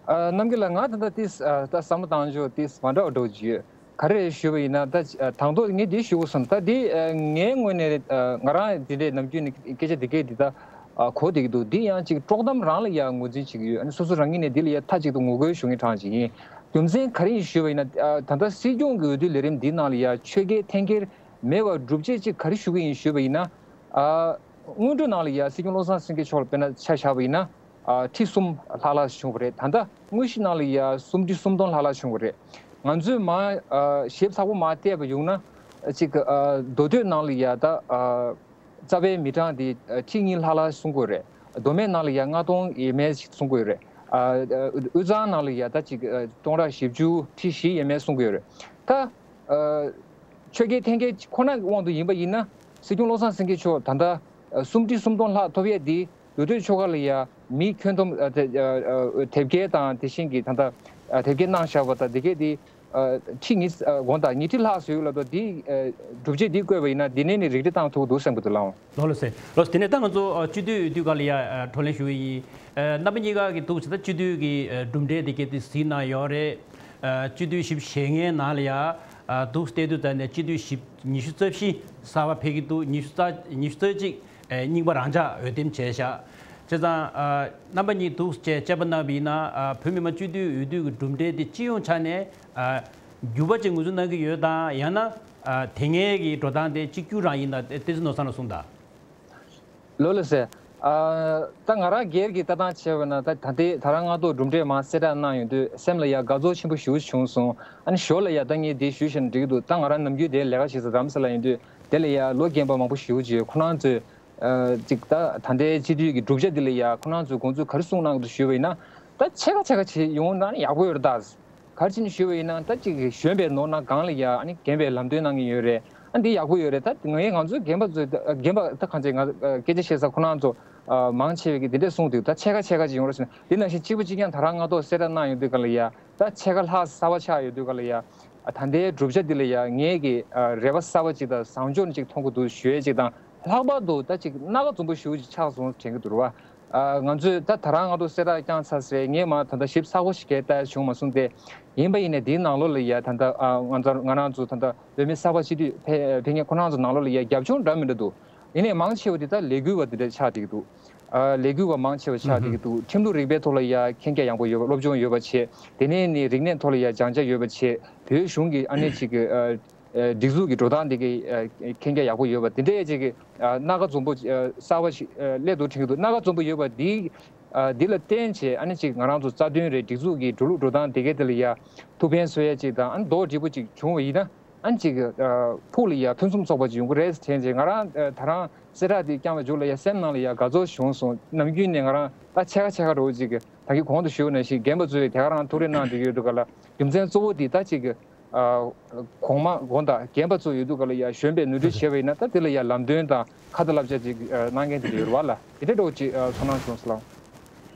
ཨ་རྣམ་རྒྱལ་ལགས། ང་ད་ལྟ་ཏིས་ཨ་ད་བསམ་བློ་བཏང་ཆོག་ཏིས་མ་འདྲ་བ་འགྲོ་གི་ཡོད། ག་རེ་ཞུས་པ་ཡིན་ན་ད་ཨ་དང་ཐོག་ངས་འདི་ཞུ་དགོས་སོང་། ད་འདི་ཨ་ངའི་ངོས་ནས་ཨ་ང་རང་འདི་འདྲའི་ནམ་རྒྱུན་ནས་སྐད་ཆ་འདི་སྐད་འདི་ད་ཨ་གོ་བསྡད་ཀྱི་འདུག་འདི་ཡང་ཅིག་དཀྲོག་གཏམ་རང་ལ་ཡ་ངོས་འཛིན་བྱེད་ཀྱི་ཡོད། ཨ་ནི་སོ་སོ་རང་ཉིད་ནས་འདི་ལ་ཡ་མཐའ་གཅིག་ཏུ་ངོ་རྒོལ་ཞུ་མཁན་གྲངས་ཅིག་ཡིན། རྒྱུ་མཚན་ག་རེ་ཡིན་ཞུས་པ་ཡིན་ན་ཨ་ད་ལྟ་སྲིད་སྐྱོང་གི་འོས་བསྡུ་ལས་རིམ་འདི་ནང་ལ་ཡ་ཆོལ་ཁའི་འཐེན་འཁྱེར་མེད་པར་སྒྲུབ་བྱེད་ཅིག་ག་རེ་ཞུ་གི་ཡིན་ཞུས་པ་ཡིན་ན། ཨ་སྔོན་འགྲོ་ནང་ལ་ཡ་སྲིད་སྐྱོང་བློ་བཟང་སེང་གེ་མཆོག་ལ་དཔེར་ན་ཆ་བཞག་པ་ཡིན་ན། ཨ་ཁྲི་གསུམ་ལྷག་ལྷག་བྱུང་བ་རེད། ད་ལྟ་དངོས་གཞི་ནང་ལ་ཡ་སུམ་ཁྲི་སུམ་སྟོང་ལྷག་ལྷག་བྱུང་བ་རེད། ང་ཚོས་མ་ཨ་ཞིབ་ཚགས་པོ་མ་བལྟས་པ་ཡོང་ན་ཅིག་ཨ་མདོ་སྟོད་ནང་ལ་ཡ་ད་ཨ་རྩ་བའི་མི་གྲངས་དེ་ཨ་ཁྲི་གཉིས་ལྷག་ལྷག་སོང་གི་ཡོད་རེད། མདོ་སྨད་ནང་ལ་ཡ་ལྔ་སྟོང་ཡས་མས་ཅིག་སོང་གི་ཡོད་རེད། ཨ་ཨ་དབུས་གཙང་ནང་ལ་ཡ་ད་ཅིག་ཨ་སྟོང་ཕྲག་བཞི་བཅུ་ཁྲི་བཞི་ཡས་མས་སོང་གི་ཡོད་རེད། ད་ཨ་ཆོལ་ཁའི་འཐེན་འཁྱེར་ཁོ་ན་གི་དབང་དུ་ཡིན་པ་ཡིན་ན་སྲིད་སྐྱོང་བློ་བཟང་སེང་གེ་མཆོག་ད་ལྟ་ཨ་སུམ་ཁྲི་སུམ་སྟོང་ལྷག་ཐོབ་ཡས་དེ། མདོ་སྟོད་ཆོལ་ཁ་ལ་ཡ་མི་ཁྱོན་བསྡོམས་ཨ་དེ་ཨ་ཨ་དེབ་སྐྱེལ་དང་དེ་བཞིན་གྱི་ད་ལྟ་ཨ་དེབ་སྐྱེལ་གནང་བཞག་པ་དང་དེ་གས་དེ་ཨ་ཁྲི་ཉི་ཨ་དགོངས་དག་ཉི་ཁྲི་ལྷག་བཟོས་ཡོད་ལབ་དུས་དེ་ཨ་སྒྲུབ་བྱེད་འདི་བཀོད་པ་ཡིན་ན་འདི་ནས་ནི་རིགས་འགྲེ་བཏང་ཐུབ་འདུག་བསམ་གྱི་འདུག་ལགས། ལགས་ལགས་སེ། ལགས་སེ། དེ་ནས་ད་ང་ཚོ་ཨ་སྤྱི་འཐུས་འོས་བསྡུ་སྒང་ལ་ཡ་ཨ་བགྲོ་གླེང་ཞུ་གི་ཡིན། ཨ་རྣམ་པ་གཉིས་ཀ་གི་འདུག་ཟེར་ད་སྤྱི་འཐུས་ཀྱི་ཨ་གྲུབ་འབྲས་དེ་གས་དེ་གཟིགས་གནང་ཡོད་རེད། ཨ་སྤྱི་འཐུས་བཞི་བཅུ་ཞེ་ལྔའི་ནང་ལ་ཡ་ཨ་འདུག་བལྟས་དུས་ད་ནས་སྤྱི་འཐུས་བཞི་ཉི་ཤུ་རྩ་བཞི་གསར་པ་ཕེབས་ཀྱི་འདུག་ཉི་ཤུ་རྩ་ཉི་ཤུ་རྩ་གཅིག་ཨེ་རྙིང་པ་རང་འཇགས་འོས་འདེམས་བྱས་བཞག་བྱས་ཙང་ཨ་རྣམ་པ་གཉིས་འདུག་བཅས་དཔྱད་པ་གནང་བ་ཡིན་ན་ཨ་བོད་མི་མང་སྤྱི་འཐུས་འོས་བསྡུ་གི་གྲུབ་འབྲས་དེ་སྤྱི་ཡོངས་ཆ་ནས་ཨ་འགྱུར་བ་ཅིག་ངོས་འཛིན་གནང་གི་ཡོད་དམ། ཡང་ན་ཨ་དེ་སྔའི་གི་འགྲོ་སྟངས་དེ་གཅིག་གྱུར་རང་ཡིན་དམ། བསྟན་འཛིན་ནོར་བཟང་ལགས་གསུངས་དང་། ལགས་ལགས་སེ། ཨ་ད་ང་རང་སྒེར་གྱི་ལྟ་སྟངས་བྱས་པ་ན་ད་ད་ལྟའི་ད་རང་སྔ་ཐོག་གྲུབ་འབྲས་མར་གསལ་བསྒྲགས་གནང་ཡོང་དུས་སེམས་ལ་ཡ་དགའ་ཚོར་ཆེན་པོ་ཞེ་པོ་བྱུང་སོང་། ཨ་ནི་ཞོར་ལ་ཡ་ད་ངས་དེ་ཞུས་བཞག་ན་འགྲིག་གི་འདུག་ད་ང་རང་ནམ་རྒྱུན་དེ་ལས་ཀ་བྱེད་ས་རྡ་རམ་ས་ལ་ཡིན་དུས་དེ་ལ་ཡ་ལོ་རྒན་པ་མང་པོ་ཞེ་པོ་ཅིག་ཁོ་རང་ཚོས་ཨ་ཅིག་ད་ད་ལྟའི་སྤྱི་འཐུས་ཀྱི་གྲུབ་ཆ་འདི་ལ་ཡ་ཁོ་རང་ཚོས་དགོངས་ཚུལ་ག་རེ་གསུངས་གནང་གི་འདུག་ཞུས་པ་ཡིན་ན། ད་ཕྱེད་ཀ་ཕྱེད་ཀ་བྱེད་ཡོང་ན་ཡག་པོ་ཡོད་རེད་ད། ག་རེ་བྱས་ནས་ཞུས་པ་ཡིན་ན་ད་ཅིག་གཞོན་པའི་ནོར་ནང་སྒང་ལ་ཡ་ཨ་ནི་རྒན་པའི་ལམ་སྟོན་གནང་གི་ཡོད་རེད། ཨ་འདི་ཡག་པོ་ཡོད་རེད། ད་ངས་ང་ཚོའི་རྒན་པ་ཚོས་རྒན་པ་ད་གང་བྱས་ང་སྐད་ཆ་བཤད་ས་ཁོ་རང་ཚོ་མང་ཆེ་བས་ཀྱི་འདི་འདྲས་གསུངས་འདུག་ད་ཕྱེད་ཀ་ཕྱེད་ཀ་ཅིག་ཡོང་རོགས་ཟེར་ན། འདི་ནང་བཞིན་གཅིག་པ་གཅིག་རྐྱང་ད་རང་སྔ་ཐོག་གསལ་བསྒྲགས་གནང་ཡོང་དུས་ག་ལ་ཡ་ད་ཕྱེད་ཀ་ལྷག་གསར་པ་ཆགས་ཡོང་དུས་ག་ལ་ཡ། ཨ་ད་ལྟའི་གྲུབ་ཆ་འདི་ལ་ཡ་ངས་ཀྱི་ཨ་རེ་བ་གསར་པ་ཅིག་དང་བཟང་ཕྱོགས་ནས་ཅིག་མཐོང་གི་འདུག་ཞུ་ཡས་ཅིག་དང་། ལྷག་པར་དུ་ད་ཅིག་སྣ་ཁ་འཛོམས་པོ་ཞེ་པོ་ཅིག་ཆགས་སོང་དྲན་གྱི་འདུག་རེད་བ། ཨ་ང་ཚོས་ད་ད་རང་སྔ་ཐོག་གསལ་བསྒྲགས་བསྐྱངས་ཚར་ཟེར་ངས་མ་ད་ལྟ་ཞིབ་ཚགས་པོ་ཞིག་གས་ལྟ་བྱུང་མ་སོང་སྟེ། ཡིན་པ་ཡིན་ནས་འདིའི་ནང་ལོགས་ལ་ཡ་ད་ལྟ་ཨ་ང་ཚོ་ང་རང་ཚོ་ད་ལྟ་བོད་མི་གསར་པ་སྤྱི་འཐུས་ཕེ་ཕེབས་མཁན་ཁོ་རང་ཚོ་ནང་ལོགས་ལ་ཡ་རྒྱབ་ལྗོངས་འདྲ་མི་འདྲ་འདུག་ཡིན་ནའི་མང་ཆེ་བ་དེ་ད་ལས་འགུལ་བ་དེ་འདྲ་ཆགས་བསྡད་ཀྱི་འདུག་ཨ་ལས་འགུལ་བ་མང་ཆེ་བ་ཆགས་བསྡད་ཀྱི་འདུག་ཁྲིམས་ལུགས་རིག་པའི་ཐོག་ལ་ཡ་མཁྱེན་རྒྱ་ཡངས་པོ་ཡོད་པ། སློབ་སྦྱོང་ཡོད་པ་བྱས། དེ་ནས་ནི་རིག་གནས་ཐོག་ལ་ཡ་སྦྱང་རྒྱ་ཡོད་པ་བྱས། བོད་གཞུང་གི་ཨ་ནེ་ཅིག་གི་ཨ་ཨ་སྒྲིག་འཛུགས་ཀྱི་འགྲོ་སྟངས་དེ་གའི་ཨ་མཁྱེན་རྒྱ་ཡག་པོ་ཡོད་པ་དེ་འདྲའི་ཅིག་གི་ཨ་སྣ་ཁ་འཛོམས་པོ་ཨ་གསར་པ་ཞིག་ཨ་སླེབས་འདུག་དྲན་གྱི་འདུག་སྣ་ཁ་འཛོམས་པོ་ཡོད་པ་འདི་ཨ་འདི་ལ་བརྟེན་བྱས་ཨ་ནེ་ཅིག་ང་རང་ཚོ་རྩ་དོན་རེད། སྒྲིག་འཛུགས་ཀྱི་འགྲོ་ལུགས་འགྲོ་སྟངས་དེ་གའི་དེ་ལ་ཡ་ཐུགས་ཕན་གསོས་ཡ་ཅིག་དང་ཨ་ནི་རྡོག་སྒྲིལ་པོ་ཅིག་བྱུང་བ་ཡིན་ན། ཨ་ནི་ཅིག་ཨ་ཕུགས་ལ་ཡ་ཕུན་སུམ་ཚོགས་པ་ཅིག་ཡོང་གི་རེད་དྲན་བྱས། ང་རང་ཨ་ད་རང་གསལ་བསྒྲགས་དེ་བསྐྱངས་པའི་མཇུག་ལ་ཡ་སེམས་ནང་ལ་ཡ་དགའ་ཚོར་བྱུང་སོང་། ནམ་རྒྱུན་ནས་ང་རང་ད་ཕྱེད་ཀ་ཕྱེད་ཀ་འདྲ་བོ་ཅིག་ད་གིན་གོང་དུ་ཞུས་པ་ནང་བཞིན་རྒན་པ་ཚོས་དེ་ག་རང་ཐུགས་རེ་གནང་བསྡད་ཀྱི་ཡོད་འདུག་ག་ལ། རྒྱུ་མཚན་གཙོ་བོ་དེ་ད་ཅིག་ཨ་གོང་མ་དགོངས་དག་རྒན་པ་ཚོ་ཡོད་དུས་ག་ལ་ཡ་གཞོན་པས་ནོར་འཁྲུལ་བྱས་པ་ཡིན་ན་ད་དེ་ལ་ཡ་ལམ་སྟོན་དང་ཁ་ཏ་བསླབ་བྱ་ཅིག་ཨ་གནང་མཁན་དེ་འདྲ་ཡོད་རེད་བ་ལ། དེ་འདྲ་འདྲ་བོ་ཅིག་ཨ་ཚོར་སྣང་བྱུང་སོང་ལགས།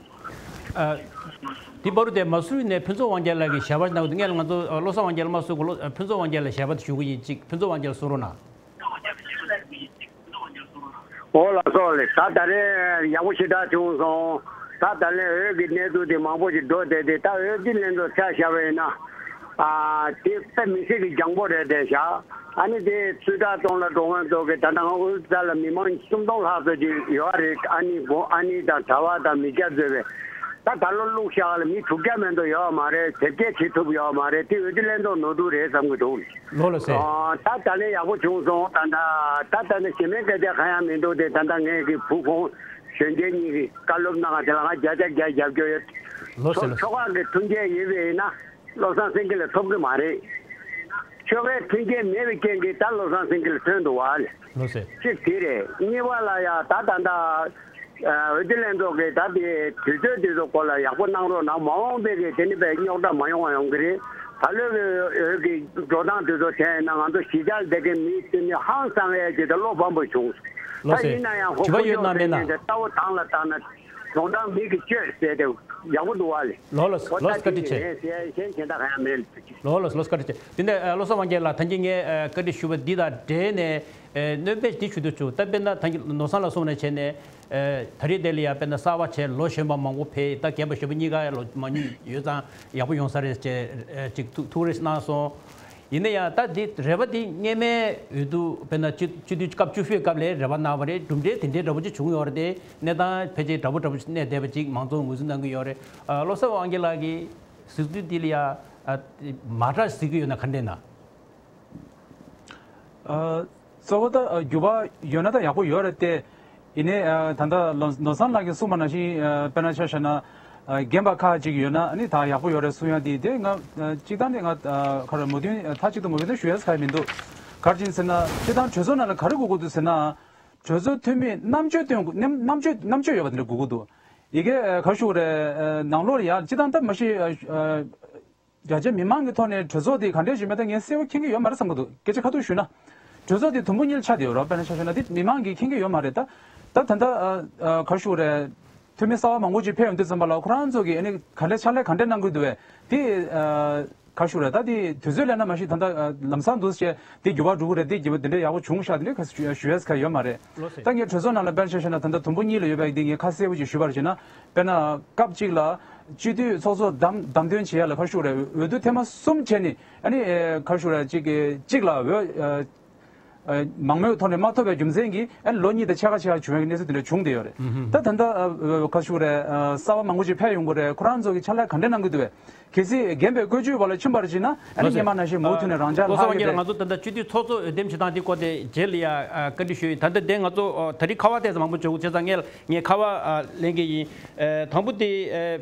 ཨ་དེ་བར་དུ་དེ་མ་སུ་རི་ནས་ཕུན་ཚོགས་དབང་རྒྱལ་ལགས་ཀྱིས་ཞལ་པར་གནང་འདུག་ངས་ང་ཚོ་ཨ་བློ་བཟང་དབང་རྒྱལ་མ་གསུང་གོང་ལོ་ཨ་ཕུན་ཚོགས་དབང་རྒྱལ་ལ་ཞལ་པར་དེ་ཞུ་གི་ཡིན། ཅིག་ཕུན་ཚོགས་དབང་རྒྱལ་གསུང་རོགས་གནང་། འོ་ལགས་སོ་ལགས། ད་ད་རེས་ཡག་པོ་ཞེ་དྲག་བྱུང་སོང་། ད་ད་ལན་འོས་ཀྱི་གནས་ཚུལ་དེ་མང་པོ་ཞིག་འགྲོ་བསྡད་དེ། ད་འོས་བསྡུ་ལྷན་ཚོགས་ཆ་བཞག་པ་ཡིན་ན། ཨ་དེ་དཔེ་མི་སྲིད་ཀྱི་རྒྱང་པོ་རེད་དེ་བཞག་ཨ་ནི་དེ་ཚུལ་ཁྲིམས་གཏོང་ལ་འགྲོ་མཁན་ཚོ་གི་ད་ལྟ་ང་དབུས་གཙང་ལ་མི་མང་སུམ་སྟོང་ལྷག་ཙམ་ཅིག་ཡོད་རེད། ཨ་ནི་དགོང་ཨ་ནི་དང་གྲྭ་བ་དང་མི་སྐྱ་ཚོས་བས་ད་ད་ལོ་བླུགས་བཞག་ལ་མི་དྲུག་བརྒྱ་མེད་དོ་ཡོད་མ་རེད། དེབ་སྐྱེལ་བྱེད་ཐུབ་ཡོད་མ་རེད། དེ་འོས་བསྡུ་ལྷན་ཚོགས་ནོར་འཁྲུལ་རེད་བསམ་གི་འདུག་ལོ་ལ་སེ། ད་ད་ལན་ཡག་པོ་བྱུང་སོང་། ད་ད་ད་ད་ནི་གཞན་མའི་སྐད་ཆ་གང་ཡང་མི་འདུག་དེ་ད་ལྟ་ངས་ཀྱི་བུ་ཁོང་གཞོན་སྐྱེས་གཉིས་ཀྱི་བཀའ་སློབ་གནང་བ་དེ་ལ་ང་བརྒྱ་ཆ་བརྒྱ་རྒྱབ་སྐྱོར་ཡོད། ལོ་ལ་སེ། ལོ་ལ་སེ། ཆོལ་ཁ་གི་མཐུན་རྐྱེན་ཡོད་པ་ཡིན་ན། བློ་བཟང་སེང་གེ་ལ་ཐོབ་ཀྱི་མ་རེད། ཆོལ་ཁའི་མཐུན་རྐྱེན་མེད་པའི་རྐྱེན་གྱིས་ད་བློ་བཟང་སེང་གེ་ལ་ཐོན་འདུག་བ། ལོ་ཟེར། གཅིག་དེ་རེད། གཉིས་པ་ལ་ཡ་ད་ད་ད་འོས་བསྡུ་ལྷན་ཚོགས་ཀྱིས་ད་དེ་དུས་ཚོད་དེ་ཚོ་སྐོར་ལ་ཡག་པོ་གནང་རོགས་གནང་། མ་འོངས་པའི་གི་དེ་ནི་པའི་རྙོག་དྲ་མ་ཡོང་བ་ཡོང་གི་རེད། ད་ལོའི་གི་འོས་ཀྱི་འགྲོ་སྟངས་དེ་ཚོ་དེ་ཡིན་ན་ང་ཚོ་གཞིས་ཆགས་དེ་གའི་མི་དེ་ནི་ཧང་སང་ཡས་ཀྱི་ད་བློ་ཕམ་པོ་བྱུང་། ལོ་ད་ཟེར། ཡིན་ན་ཡང་ཁོ་དྲི་བ་ཡོད་ན་མེད་ན། ཁོ་ཚོ་ཟེར་ནས་རྟ་བོ་ཐང་ལ་བཏང་ན། གཞུང་དྲང་མི་གི་སྤྱོད་ཟེར་ཏེ་ཡག་པོ་འདུག་བ་ལེ། ལོ་ལ་ལོ་སི་ཀ་ཏི་ཆེ། ཟེར་གཞན་གཞན་དག་ག་ཡང་མེད་ལ། ལོ་ལ་ལོ་སི་ཀ་ཏི་ཆེ། དེ་ནས་བློ་བཟང་དབང་རྒྱལ་ལགས་ད་གིན་ངས་བཀའ་འདྲི་ཞུས་པ་འདི་དང་འབྲེལ་ནས་སྣོན་པ་འདི་ཞུ་འདོད་བྱུང་། ད་དཔེར་ན་ད་གིན་ནོར་བཟང་ལགས་གསུངས་ནས་བྱས་ནས་ད་རེས་དེ་ལ་ཡང་དཔེར་ན་གསར་པ་བྱས་ལོ་གཞོན་པ་མང་པོ་ཕེབས། ད་རྒན་པ་གཞོན་པ་གཉིས་ཀ་ལོ་མ་ཉུང་ཡོད་ཙང་ཡག་པོ་ཡོང་ས་རེད་ཅེས་ཅིག་ཐུགས་རེ་གནང་སོང་། ཡིན་ན་ཡང་ད་འདི་རེ་བ་འདི་སྔོན་མའི་འོས་བསྡུ་དཔེར་ན་སྤྱི་སྤྱི་འཐུས་སྐབས་བཅུ་བཞི་པའི་སྐབས་ལ་རེ་བ་གནང་བ་རེད། གྲུབ་འབྲས་དེ་འདྲའི་འདྲ་པོ་ཅིག་བྱུང་ཡོད་རེད་དེ། གནས་སྟངས་ཕལ་ཆེར་འདྲ་པོ་འདྲ་པོ་ཅིག་གནས་བསྡད་པ་ཅིག་མང་ཚོགས་ངོས་འཛིན་གནང་གི་ཡོད་རེད། ཨ་བློ་བཟང་དབང་རྒྱལ་ལགས་ཀྱིས་གཟིགས་ཚུལ་འདི་ལ་ཡ་ཨ་མ་འདྲ་གཟིགས་ཀྱི་ཡོད་ན་ག་འདྲ་ན། ཨ་གཙོ་བོ་ད་ཨ་འགྱུར་བ་ཡོད་ན་ད་ཡག་པོ་ཡོད་རེད་དེ། ཡིན་ནའི་ཨ་ད་ལྟ་ལོ་ནོར་བཟང་ལགས་ཀྱིས་གསུངས་པ་ནང་བཞིན་ཨ་དཔེར་ན་ཆ་བཞག་ན་ཨ་རྒན་པ་ཁག་ཅིག་ཡོད་ན་ཨ་ནི་ད་ཡག་པོ་ཡོད་རེད་གསུང་ཡ་དེ་དེ་ང་ཨ་སྤྱིར་བཏང་ནས་ང་ཨ་ག་རེ་མོས་མཐུན་མཐའ་གཅིག་ཏུ་མོས་མཐུན་ཞུ་ཡས་ག་ཡ་མི་འདུག་ག་རེ་ཡིན་ཟེར་ན་སྤྱིར་བཏང་གྲོས་ཚོགས་ནང་ལ་ག་རེ་དགོས་ཀྱི་འདུག་ཟེར་ན། གྲོས་ཚོགས་འཐུས་མིས་རྣམ་དཔྱོད་སྟོན་དགོས། རྣམ་རྣམ་དཔྱོད་རྣམ་དཔྱོད་ཡོད་པ་དེ་འདྲ་དགོས་ཀྱི་འདུག་ཡི་གེ་ཨ་ག་རེ་ཞུ་དགོས་རེད། ཨ་ནང་ལོགས་ལ་ཡ་སྤྱིར་བཏང་སྟབས་མ་ཤེས་ཨ་ཨ་རྒྱ་ཆེ་མི་མང་གི་ཐོག་ནས་གྲོས་ཚོགས་དེ་ག་འདྲས་ཞིག་མེད་ད་ངས་གསལ་པོ་མཁྱེན་གྱི་ཡོད་མ་རེད་བསམ་གྱི་འདུག་སྐད་ཆ་ཁ་ཐུག་ཞུས་ན། གྲོས་ཚོགས་དེ་དུམ་བུ་གཉིས་ལ་ཆགས་བསྡད་ཡོད་རེད། དཔེར་ན་ཆ་བཞག་ན་དེ་མི་མང་གིས་མཁྱེན་གྱི་ཡོད་མ་རེད་ད། ད་ད་ལྟ་ཨ་ཨ་ག་རེ་ཞུ་དགོས་རེད། འཐུས་མི་གསར་པ་མང་པོ་ཅིག་ཕེབས་ཡོང་དུས་ཙམ་པ་ལ་ཁོ་རང་ཚོ་གིས་ཨ་ནི་ག་འདྲས་ཕྱག་ལས་ག་འདྲས་གནང་གི་འདུག་བས་དེ་ཨ། ག་རེ་ཞུ་དགོས་རེད། ད་དེ་དུས་ཚོད་སླེབས་ན་མ་གཞི་ད་ལྟ་ལམ་སང་འདུག་ཟེར་དེ་འགྱུར་བ་འགྲོ་གི་རེད། དེ་འགྱུར་བ་འདི་འདྲ་ཡག་པོ་བྱུང་ཤག་དེ་འདྲ་ག་ཞུ་ཡས་ག་ཡོད་མ་རེད། ལོ་ཟེར། ད་ངས་གྲོས་ཚོགས་ནང་ལ་དཔེར་ཆ་བཞག་ན་ད་ལྟ་དུམ་བུ་གཉིས་ལ་ཡོད་པ་འདི་ངས་ཁ་གསལ་པོ་ཅིག་ཞུས་པར་བྱས་ན། དཔེར་ན་སྐབས་གཅིག་ལ་སྤྱི་འཐུས་ཚོགས་གཙོ་བདམས་བདམས་ཐོན་བྱེད་ཡ་ལ་ག་རེ་ཞུ་དགོས་རེད། འོས་བསྡུ་ཐེངས་མ་གསུམ་བྱས་ནས་ཨ་ནི་ག་རེ་ཞུ་དགོས་རེད། གཅིག་གི་གཅིག་ལ་འོས། མང་མོས་ཐོག་ནས་མ་ཐོབ་པའི་རྒྱུ་མཚན་གྱིས་ཨ་ནི་ལོ་གཉིས་དང་ཕྱེད་ཀ་ཕྱེད་ཀ་བྱུང་བའི་གནས་ཚུལ་དེ་འདྲ་བྱུང་བསྡད་ཡོད་རེད། ད་ད་ལྟ་ཨ་ག་རེ་ཞུ་དགོས་རེད། གསར་པ་མང་པོ་ཞིག་ཕེབས་ཡོང་གི་རེད། ཁོ་རང་ཚོ་གི་ཕྱག་ལས་ག་འདྲ་གནང་གི་འདུག་བས། གལ་སྲིད་རྒན་པའི་བཀོད་ཇུས་བར་ལ་ཕྱིན་པར་བྱས་ན་ཨ་ནི་སྔོན་མ་ནང་བཞིན་མུ་མཐུད་ནས་རང་འཇགས་ལྷག་ཡོད་པས། ང་ཚོ་ད་ལྟ་སྤྱི་འཐུས་ཚོགས་གཙོ་འོས་འདེམས་བྱེད་སྟངས་དེ་སྐོར་དེ་རྗེས་ལ་ཡ་བཀའ་འདྲི་ཞུ་ཡིན། ད་ལྟ་དེ་ང་ཚོ་ད་རིང་ཁ་པར་ཐད་ཙམ་མང་པོ་བྱུང་། བྱས་ཙང་ངས་ངས་ཁ་པར་ལེན་གི་ཡིན། དང་པོ་དེ་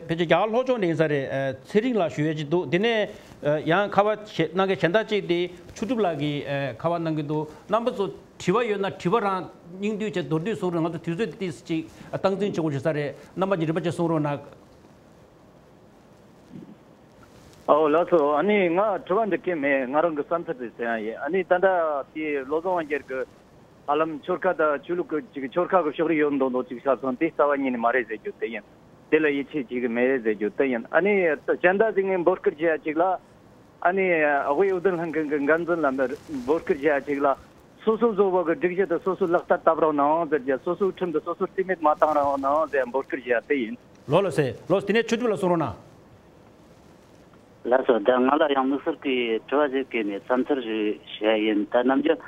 ཕལ་ཆེར་རྒྱ་གར་ལྷོ་ཕྱོགས་ནས་ཡིན་ས་རེད། ཚེ་རིང་ལགས་ཞུ་ཡས་ཅིག་འདུག་དེ་ནས། ཡང་ཁ་པར་གནང་མཁན་གཞན་དག་ཅིག་དེ་ཆོས་གྲུབ་ལགས་ཀྱིས་ཁ་པར་གནང་གི་འདུག་རྣམ་པ་ཚོ་དྲི་བ་ཡོད་ན་དྲི་བ་རང་སྙིང་བསྡུས་བྱས་མདོར་བསྡུས་གསུང་རོགས། ང་ཚོ་དུས་ཚོད་ཏིས་ཅིག་སྟངས་འཛིན་བྱེད་དགོས་ཡོད་ས་རེད། རྣམ་པ་ཉིན་རེ་པ་ཅིག་གསུང་རོགས་གནང་། ཨོ་ལགས་སོ། ཨ་ནི་ང་དྲི་བ་འདྲི་གི་མེད། ང་རང་གི་བསམ་ཚུལ་དེ་ཟེར་ཡ་ཡིན། ཨ་ནི་ད་ལྟ་དེ་བློ་བཟང་དབང་རྒྱལ་གྱི་ཧ་ལམ་ཆོལ་ཁ་དང་ཆོས་ལུགས་ཀྱི་ཅིག་ཆོལ་ཁ་གི་ཕྱོགས་རིས་ཡོད་མདོག་མདོག་ཅིག་ཤར་སོང་། དེ་རྩ་བ་ཉིད་ནས་མ་རེད་ཟེར་རྒྱུ་དེ་ཡིན། དེ་ལ་ཡིད་ཆེས་བྱེད་ཀྱི་མེད་ཟེར་རྒྱུ་དེ་ཡིན། ཨ་ནི་གཞན་དག་ཅིག་ངས་འབོད་སྐུལ་བྱེད་ཡ་ཅིག་ལ། ཨ་ནི་དབུས་འོས་བསྡུ་ལྷན་ཁང་གི་འགན་འཛིན་ལ་འབོད་སྐུལ་བྱེད་ཡ་ཅིག་ལ། སོ་སོ་བཟོ་བ་གི་སྒྲིག་གཞི་དེ་སོ་སོ་ལག་བསྟར་བཏང་རོགས་གནང་ཟེར་རྒྱུ། སོ་སོའི་ཁྲིམས་དེ་སོ་སོ་རྩིས་མེད་མ་བཏང་རོགས་གནང་ཟེར་འབོད་སྐུལ་བྱེད་ཡ་དེ་ཡིན། ལོ་ལ་སེ་ལོ་དེ་ནས་ཆོས་གྲུབ་ལ་གསུང་རོགས་གནང་། ལགས་སོ། ད་ང་ལ་ཡང་དམིགས་བསལ་གྱི་དྲི་བ་ཞིག་བཀོད་ནས་བསམ་ཚུལ་ཞིག་ཞུ་ཡ་ཡིན། ད་རྣམ་རྒྱལ་ད་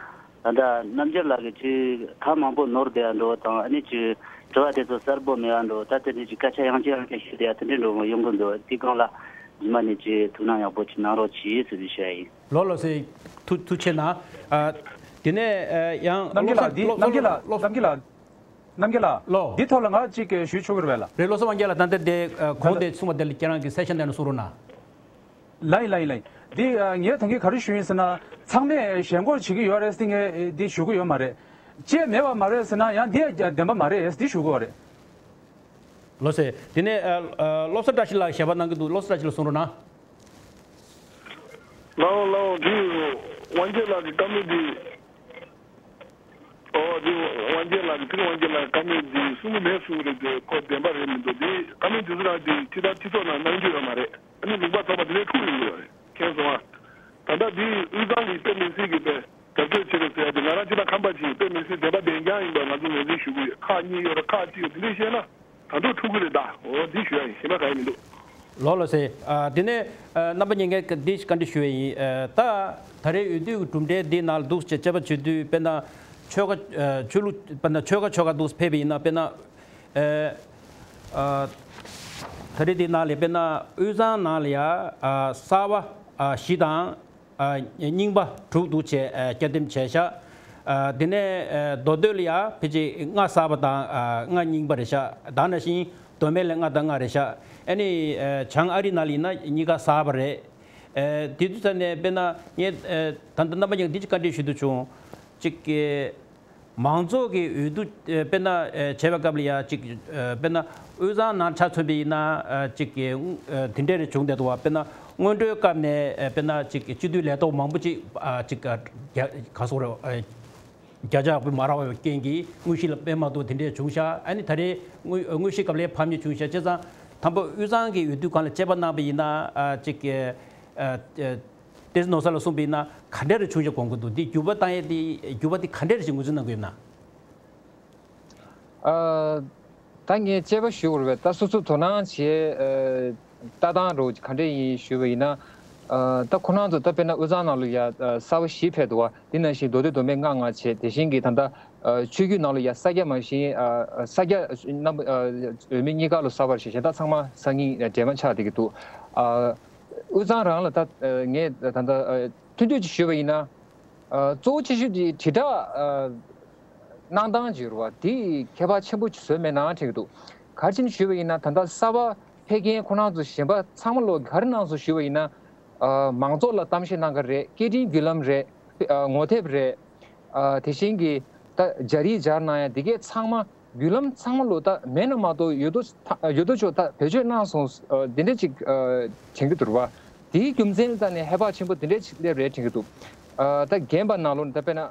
ལྟ་རྣམ་རྒྱལ་ལགས་ཀྱིས་ཅིག་ཁ་མང་པོ་ནོར་བསྡད་ཡ་འགྲོ་བ་དང་། ཨ་ནི་ཅིག་དྲི་བ་དེ་ཚོ་གསལ་པོ་མེད་པ་འགྲོ། ད་དེ་འདྲའི་ཅིག་སྐད་ཆ་ཡང་བསྐྱར་ཡང་བསྐྱར་ཞུས་བསྡད་ཡ་དེ་འདྲའི་འགྲོ་ཡོང་གི་འདུག་དེའི་སྒང་ལ་རྗེས་མ་ནས་ཅིག་ཐུགས་སྣང་ཡག་པོ་ཅིག་གནང་རོགས་གྱིས་ཟེར་ནས་ཞུ་ཡ་ཡིན། ལོ་ལོ་སེ་ཐུགས་ཐུགས་ཆེ་གནང་། ཨ་དེ་ནས་ཨ་ཡང་རྣམ་རྒྱལ་ལགས། འདི་རྣམ་རྒྱལ་ལགས། རྣམ་རྒྱལ་ལགས། རྣམ་རྒྱལ་ལགས། ལོ། འདི་ཐོག་ལ་ང་གཅིག་ཞུ་ཆོག་གི་རེད་པས་ལགས། རེད། བློ་བཟང་དབང་རྒྱལ་ལགས། ད་ལྟ་དེ་ཨ་གོང་དེ་གསུངས་པ་དེ་ལ་ཁྱེད་རང་གིས་གསལ་ཤོས་ནས་གསུང་རོགས་གནང་། ལགས་ཡིན། ལགས་ཡིན། ལགས་ཡིན། འདི་ཨ་ངས་ད་གིན་ག་རེ་ཞུ་ཡིན་ཟེར་ན། ཚང་མས་ཞེན་ཁོག་བྱེད་ཀྱི་ཡོད་རེད་ཟེར་ངས་འདི་ཞུ་གི་ཡོད་མ་རེད། བྱས་མེད་པ་མ་རེད་ཟེར་ན་ཡང་འདི་བདེན་པ་མ་རེད་འདི་ཞུ་གི་ཡོད་རེད། ལོ་སེ། དེ་ནས་ཨ་ཨ་བློ་བཟང་བཀྲ་ཤིས་ལགས་ཞལ་པར་གནང་གི་འདུག་བློ་བཟང་བཀྲ་ཤིས་ལགས་གསུང་རོགས་གནང་། ལའོ་ལའོ། འདི་དབང་རྒྱལ་ལགས་ཀྱི་བཀའ་མོལ་འདི། ཨོ་འདི་དབང་རྒྱལ་ལགས་ཀྱི་ཚེ་རིང་དབང་རྒྱལ་ལགས་ཀྱི་བཀའ་མོལ་འདི་གསུང་གི་མེད་གསུང་གི་རེད་དེ། ཁོ་བདེན་པ་རེད་མི་འདུག་འདི་བཀའ་མོལ་འདི་ཚོ་རང་འདི་སྤྱི་བཏང་སྤྱི་ཚོགས་ནང་གནང་རྒྱུ་ཡོད་མ་རེད། ཨ་ནི་ལུང་པ་ཚང་མ་འདི་ནས་འཁྲུག་ཡོང་གི་ཡོད་རེད། མཁྱེན་སོང་ཨ། ད་ལྟ་འདི་དབུས་གཙང་གི་དཔེ་མི་སྲིད་ཀྱི་དཔེ་རྒྱབ་སྐྱོར་བྱེད་རེད་ཟེར་ཡ་འདི་ང་རང་སྤྱི་བཏང་ཁམས་པ་ཅིག་ཡིན། དཔེ་མི་སྲིད་བདེན་པ་བདེན་རྐྱང་ཡིན་པ་ང་ཚོ་ངོས་འཛིན་ཞུ་གི་ཡོད། ཁག་གཉིས་ཡོད་རེད། ཁག་གཅིག་ཡོད། འདི་འདྲས་བཤད་ན། ད་དུང་འཁྲུག་གི་རེད་ད། འོ་འདི་ཞུ་ཡ་ཡིན། གཞན་པ་གང་ཡང་མི་འདུག་ལོ་ལོ་སེ། ཨ། དེ་ནས་ཨ་རྣམ་པ་གཉིས་ཀས་འདི་བཀའ་འདྲི་ཞུ་བ་ཡིན། ཨ། ད་ད་རེས་འོས་བསྡུ་གི་གྲུབ་འབྲས་འདི་ནང་ལ་འདུག་ཅེས་དཔྱད་པ་བྱེད་དུས་དཔེར་ན་ཆོལ་ཁ། ཨ། ཆོས་ལུགས། དཔེར་ན་ཆོལ་ཁ་ཆོལ་ཁ་འདུག་ཕེབས་པ་ཡིན་ན། དཔེར་ན། ཨ། ཨ། ད་རེས་འདི་ནང་ལ་དཔེར་ན་དབུས་གཙང་ནང་ལ་ཡ། ཨ། གསར་པ། ཨ། བཞི་དང་། ཨ། རྙིང་པ་དྲུག་འདུག་ཅེས། ཨ། བསྐྱར་འདེམས་བྱས་ཤག་ཨ། དེ་ནས། ཨ། མདོ་སྟོད་ལ་ཡ་ཕལ་ཆེར་ལྔ་གསར་པ་དང་། ཨ། ལྔ་རྙིང་པ་རེད་ཤག་ད་ནང་བཞིན་མདོ་སྨད་ལ་ལྔ་དང་ལྔ་རེད་ཤག་ཨ་ནི། ཨ། བྱང་ཨ་རི་ནང་ལ་ཡིན་ན་གཉིས་ཀ་གསར་པ་རེད། ཨ། དེ་དུས་ཙམ་ནས་དཔེར་ན་ངས། ཨ། ད་ལྟ་རྣམ་པ་གཉིས་ཀ་འདི་ཅིག་བཀའ་འདྲི་ཞུ་འདོད་བྱུང་། གཅིག་གི། མང་ཚོགས་ཀྱི་འོས་བསྡུ། ཨ། དཔེར་ན། ཨ། བྱས་པའི་སྐབས་ལ་ཡ་གཅིག་ཨ། དཔེར་ན་དབུས་གཙང་ནང་ཆ་མཚོན་པ་ཡིན་ན། ཨ། གཅིག་གི། ཨ། དེ་འདྲས་རེ་བྱུང་བསྡད་འདུག་བ། དཔེར་ན་སྔོན་འགྲོའི་སྐབས་ནས། ཨ། དཔེར་ན་གཅིག་སྤྱི་འཐུས་ལས་ཐོག་མང་པོ་ཅིག་ཨ། གཅིག་ཨ། བརྒྱ། ག་སོག་རེད། ཨ། བརྒྱ་ཆ་དཔེ་མ་རག་པའི་རྐྱེན་གྱིས་དངོས་གཞི་ལ་ཕེབས་མ་ཐུབ་དེ་འདྲས་བྱུང་ཤག་ཨ་ནི་ད་རེས་དངོས། དངོས་གཞི་སྐབས་ལ་ཕམ་ཉེས་བྱུང་ཤག་བྱས་ཙང་དང་པོ་དབུས་གཙང་གི་འོས་བསྡུ་སྒང་ལ་དཔྱད་པ་གནང་བ་ཡིན་ན། ཨ། གཅིག་གི། ཨ། ཨ། བསྟན་འཛིན་ནོར་བཟང་ལ་གསུངས་པ་ཡིན་ན་ག་འདྲ་རེ་བྱུང་ཞེས་དགོངས་ཀྱི་འདུག་འདི་འགྱུར་བ་བཏང་ཡས་དེ། འགྱུར་བ་དེ་ག་འདྲ་རེ་ཞིག་ངོས་འཛིན་གནང་གི་ཡོད་ན། ཨ། ད་ངས་དཔྱད་པ་ཞུ་དགོས་རེད་པས། ད་སོ་སོ་དོ་སྣང་བྱས། ཨ། ལྟ་སྟངས་རོ་ག་འདྲ་ཡིན་ཞུས་པ་ཡིན་ན། ཨ། ད་ཁོ་རང་ཚོ་ད་དཔེར་ན་དབུས་གཙང་ནང་ལ་ཡ། ཨ། གསར་པ་བཞི་ཕེབས་འདུག་བ། དེ་ནང་བཞིན་མདོ་སྟོད་མདོ་སྨད་ལྔ་ལྔ་བྱས། དེ་བཞིན་གྱི་ད་ལྟ། ཨ། ཆོས་བརྒྱུད་ནང་ལ་ཡ་ས་སྐྱ་མ་བཞིན། ཨ། ས་སྐྱ་རྣམ་པ། ཨ། འོས་མི་གཉིས་ཀ་ལ་གསར་པ་བྱས། གཞན་དག་ཚང་མ་སང་ཉིན་འདྲེས་མ་ཆགས་བསྡད་ཀྱི་འདུག་ཨ། དབུས་གཙང་རང་ལ་ད། ཨ། ངས་ད་ལྟ། ཨ། ཐུང་ཐུང་ཅིག་ཞུས་པ་ཡིན་ན། ཨ། གཙོ་བོ་ཆེ་ཤོས་དེ་དྲིལ་བསྒྲགས། ཨ། གནང་སྟངས་ཅིག་ཡོད་རེད་བ། དེ་ཁྱད་པར་ཆེན་པོ་ཅིག་བཟོས་མེད་ན་དྲན་གྱི་འདུག་ག་རེ་བྱས་ནས་ཞུས་པ་ཡིན་ན། ད་ལྟ་གསར་པ་ཕེབས་མཁན་ཁོ་རང་ཚོ་གཞན་པ་ཚང་མ་ལོ་ག་རེ་གནང་སོང་ཞུས་པ་ཡིན་ན། ཨ། མང་ཚོགས་ལ་གཏམ་བཤད་གནང་ག་རེད། སྐད་འཕྲིན་བརྒྱུད་ལམ་རེད། ཨ། ངོ་དེབ་རེད། ཨ། དེ་བཞིན་གྱི་ད་སྦྱར་ཡིག་སྦྱར་གནང་ཡ་དེ་གས་ཚང་མ་བརྒྱུད་ལམ་ཚང་མ་ལོ་ད་མེད་ན་མ་གཏོགས་ཡོད་དོ། ཡོད་དོ་ཅོག་ད་བེད་སྤྱོད་གནང་སོང་། ཨ། དེ་འདྲ་ཅིག་ཨ། དྲན་གྱི་འདུག་བ། དེའི་རྒྱུ་མཚན་ལ་བརྟེན་ནས་ཧེ་བག་ཆེན་པོ་དེ་འདྲ་ཅིག་སླེབས་རེད་དྲན་གྱི་འདུག་ཨ། ད་རྒན་པ་ནང་ལོགས་ནས་ད་དཔེར་ན། ཨ།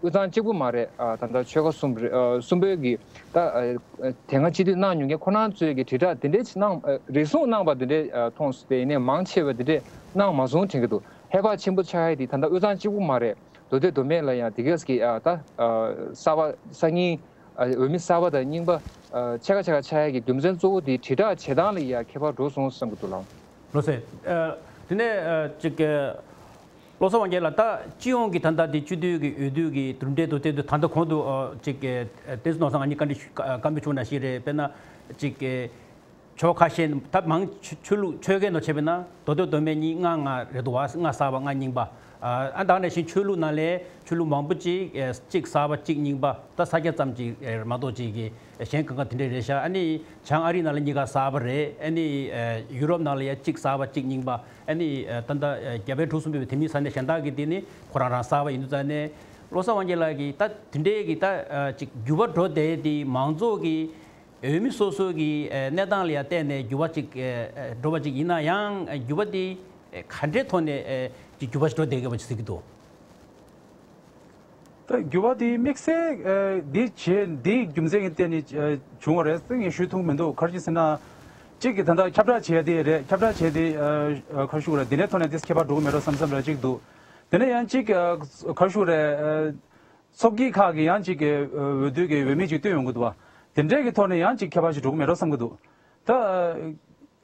དབུས་གཙང་གཅིག་པུ་མ་རེད། ཨ། ད་ལྟ་ཆོལ་ཁ་གསུམ་རེད། ཨ། གསུམ་པོའི་གི་ད། ཨ། དེ་སྔ་སྤྱི་འཐུས་གནང་མྱོང་མཁན་ཁོ་རང་ཚོས་ཀྱི་དྲིལ་བསྒྲགས་དེ་འདྲ་ཅིག་གནང་། ཨ། རེ་ཟུང་གནང་པ་དེ་འདྲ། ཨ། མཐོང་སོང་། དེ་ཡིན་ནའི་མང་ཆེ་བ་དེ་འདྲ་གནང་མ་སོང་དྲན་གྱི་འདུག་ཧེ་བག་ཆེན་པོ་ཆགས་ཡ་དེ་ད་ལྟ་དབུས་གཙང་གཅིག་པུ་མ་རེད། མདོ་སྟོད་མདོ་སྨད་ལ་ཡང་དེ་གས་ཀྱི། ཨ། ད། ཨ། གསར་པ་སང་ཉིན། ཨ། འོས་མི་གསར་པ་དང་རྙིང་པ། ཨ། ཕྱེད་ཀ་ཕྱེད་ཀ་ཆགས་ཡ་གི་རྒྱུ་མཚན་གཙོ་བོ་དེ་དྲིལ་བསྒྲགས་བྱེད་སྟངས་ལ་ཡ་ཁྱད་པར་འགྲོ་སོང་བསམ་གྱི་འདུག་ལགས། ལགས་སོ། ཨ། དེ་ནས། ཨ། ཅིག་ཨ། བློ་བཟང་དབང་རྒྱལ་ལགས། ད་སྤྱི་ཡོངས་ཀྱི་ད་ལྟ་དེ་སྤྱི་འཐུས་ཀྱི་འོས་བསྡུ་གི་གྲུབ་འབྲས་དང་བསྟུན་ཏེ། ད་ལྟ་གོང་དུ། ཨ། ཅིག་ཨ། བསྟན་འཛིན་ནོར་བཟང་ང་གཉིས་བཀའ་འདྲི་ཞུ། བཀའ་འདྲི་ཞུ་ན་ཞིག་རེད། དཔེར་ན་ཅིག་ཨ། ཆོལ་ཁ་ཤས། ད་མང་ཆོས་ལུགས་ཆོལ་ཁའི་ནང་བྱས་པ་ཡིན་ན་མདོ་སྟོད་མདོ་སྨད་གཉིས་ལྔ་ལྔ་རེད་འདུག་བ། ལྔ་གསར་པ་ལྔ་རྙིང་པ། ཨ། ད་ག་ནང་བཞིན་ཆོས་ལུགས་ནང་ལ་ཆོས་ལུགས་མང་པོ་ཅིག་ཨ། གཅིག་གསར་པ་གཅིག་རྙིང་པ། ད་ས་སྐྱ་ཙམ་ཅིག་ཨ། མ་གཏོགས་ཅིག་གི་གཞན་གང་ག་དེ་འདྲ་རེད་ཤག་ཨ་ནི་བྱང་ཨ་རི་ནང་ལ་གཉིས་ཀ་གསར་པ་རེད། ཨ་ནི། ཨ། ཡུ་རོབ་ནང་ལ་ཡ་གཅིག་གསར་པ་གཅིག་རྙིང་པ། ཨ་ནི། ཨ། ད་ལྟ་རྒྱ་བལ་འབྲུག་གསུམ་པའི་དེ་མིན་ས་གནས་གཞན་དག་གི་དེ་ནི་ཁོ་རང་རང་གསར་པ་ཡིན་དུས་ཙང་ནས། བློ་བཟང་དབང་རྒྱལ་ལགས་ཀྱིས་ད་དེ་འདྲའི་གི་ད། ཨ། ཅིག་འགྱུར་བ་འགྲོ་བསྡད་དེ་མང་ཚོགས་ཀྱི་འོས་མི་སོ་སོ་གི། ཨ། གནས་སྟངས་ལ་ཡང་བལྟས་ནས་འགྱུར་བ་ཅིག་ཨ། འགྲོ་བ་ཅིག་ཡིན་ན་ཡང་། ཨ། འགྱུར་བ་དེ་ག་འདྲའི་ཐོག་ནས། ཨ། ཅིག་འགྱུར་བ་ཞིག་འགྲོ་བསྡད་ཀྱི་ཡོད་པ་ཅིག་གཟིགས་ཀྱི་འདུག་ད་འགྱུར་བ་དེ་དམིགས་བསལ། ཨ། འདི་བྱས། འདིའི་རྒྱུ་མཚན་གྱིས་བརྟེན་ནས། ཨ། བྱུང་བ་རེད་ཟེར་ངས་ཞུ་ཐུབ་མི་འདུག་ག་རེ་བྱས་ཟེར་ན། གཅིག་གིས་ད་ལྟ་ཁྱབ་བསྒྲགས་བྱས་དེ་རེད། ཁྱབ་བསྒྲགས་བྱས་དེ། ཨ། ག་རེ་ཞུ་དགོས་རེད། འདི་འདྲའི་ཐོག་ནས་དེ་ཁྱད་པར་འགྲོ་གི་མེད་འགྲོ་བསམ་བསམ་རེ་གཅིག་འདུག་དེ་ནས་ཡང་གཅིག་ཨ། ག་རེ་ཞུ་དགོས་རེད། ཨ། ཚོགས་སྐྱིད་ཁག་གི་ཡང་གཅིག་གི་འོས་བསྡུ་གི་འོས་མི་གཅིག་བཏོན་ཡོང་གི་འདུག་བ། དེ་འདྲའི་གི་ཐོག་ནས་ཡང་གཅིག་ཁྱད་པར་ཞིག་འགྲོ་གི་མེད་འགྲོ་བསམ་གི་འདུག་ད་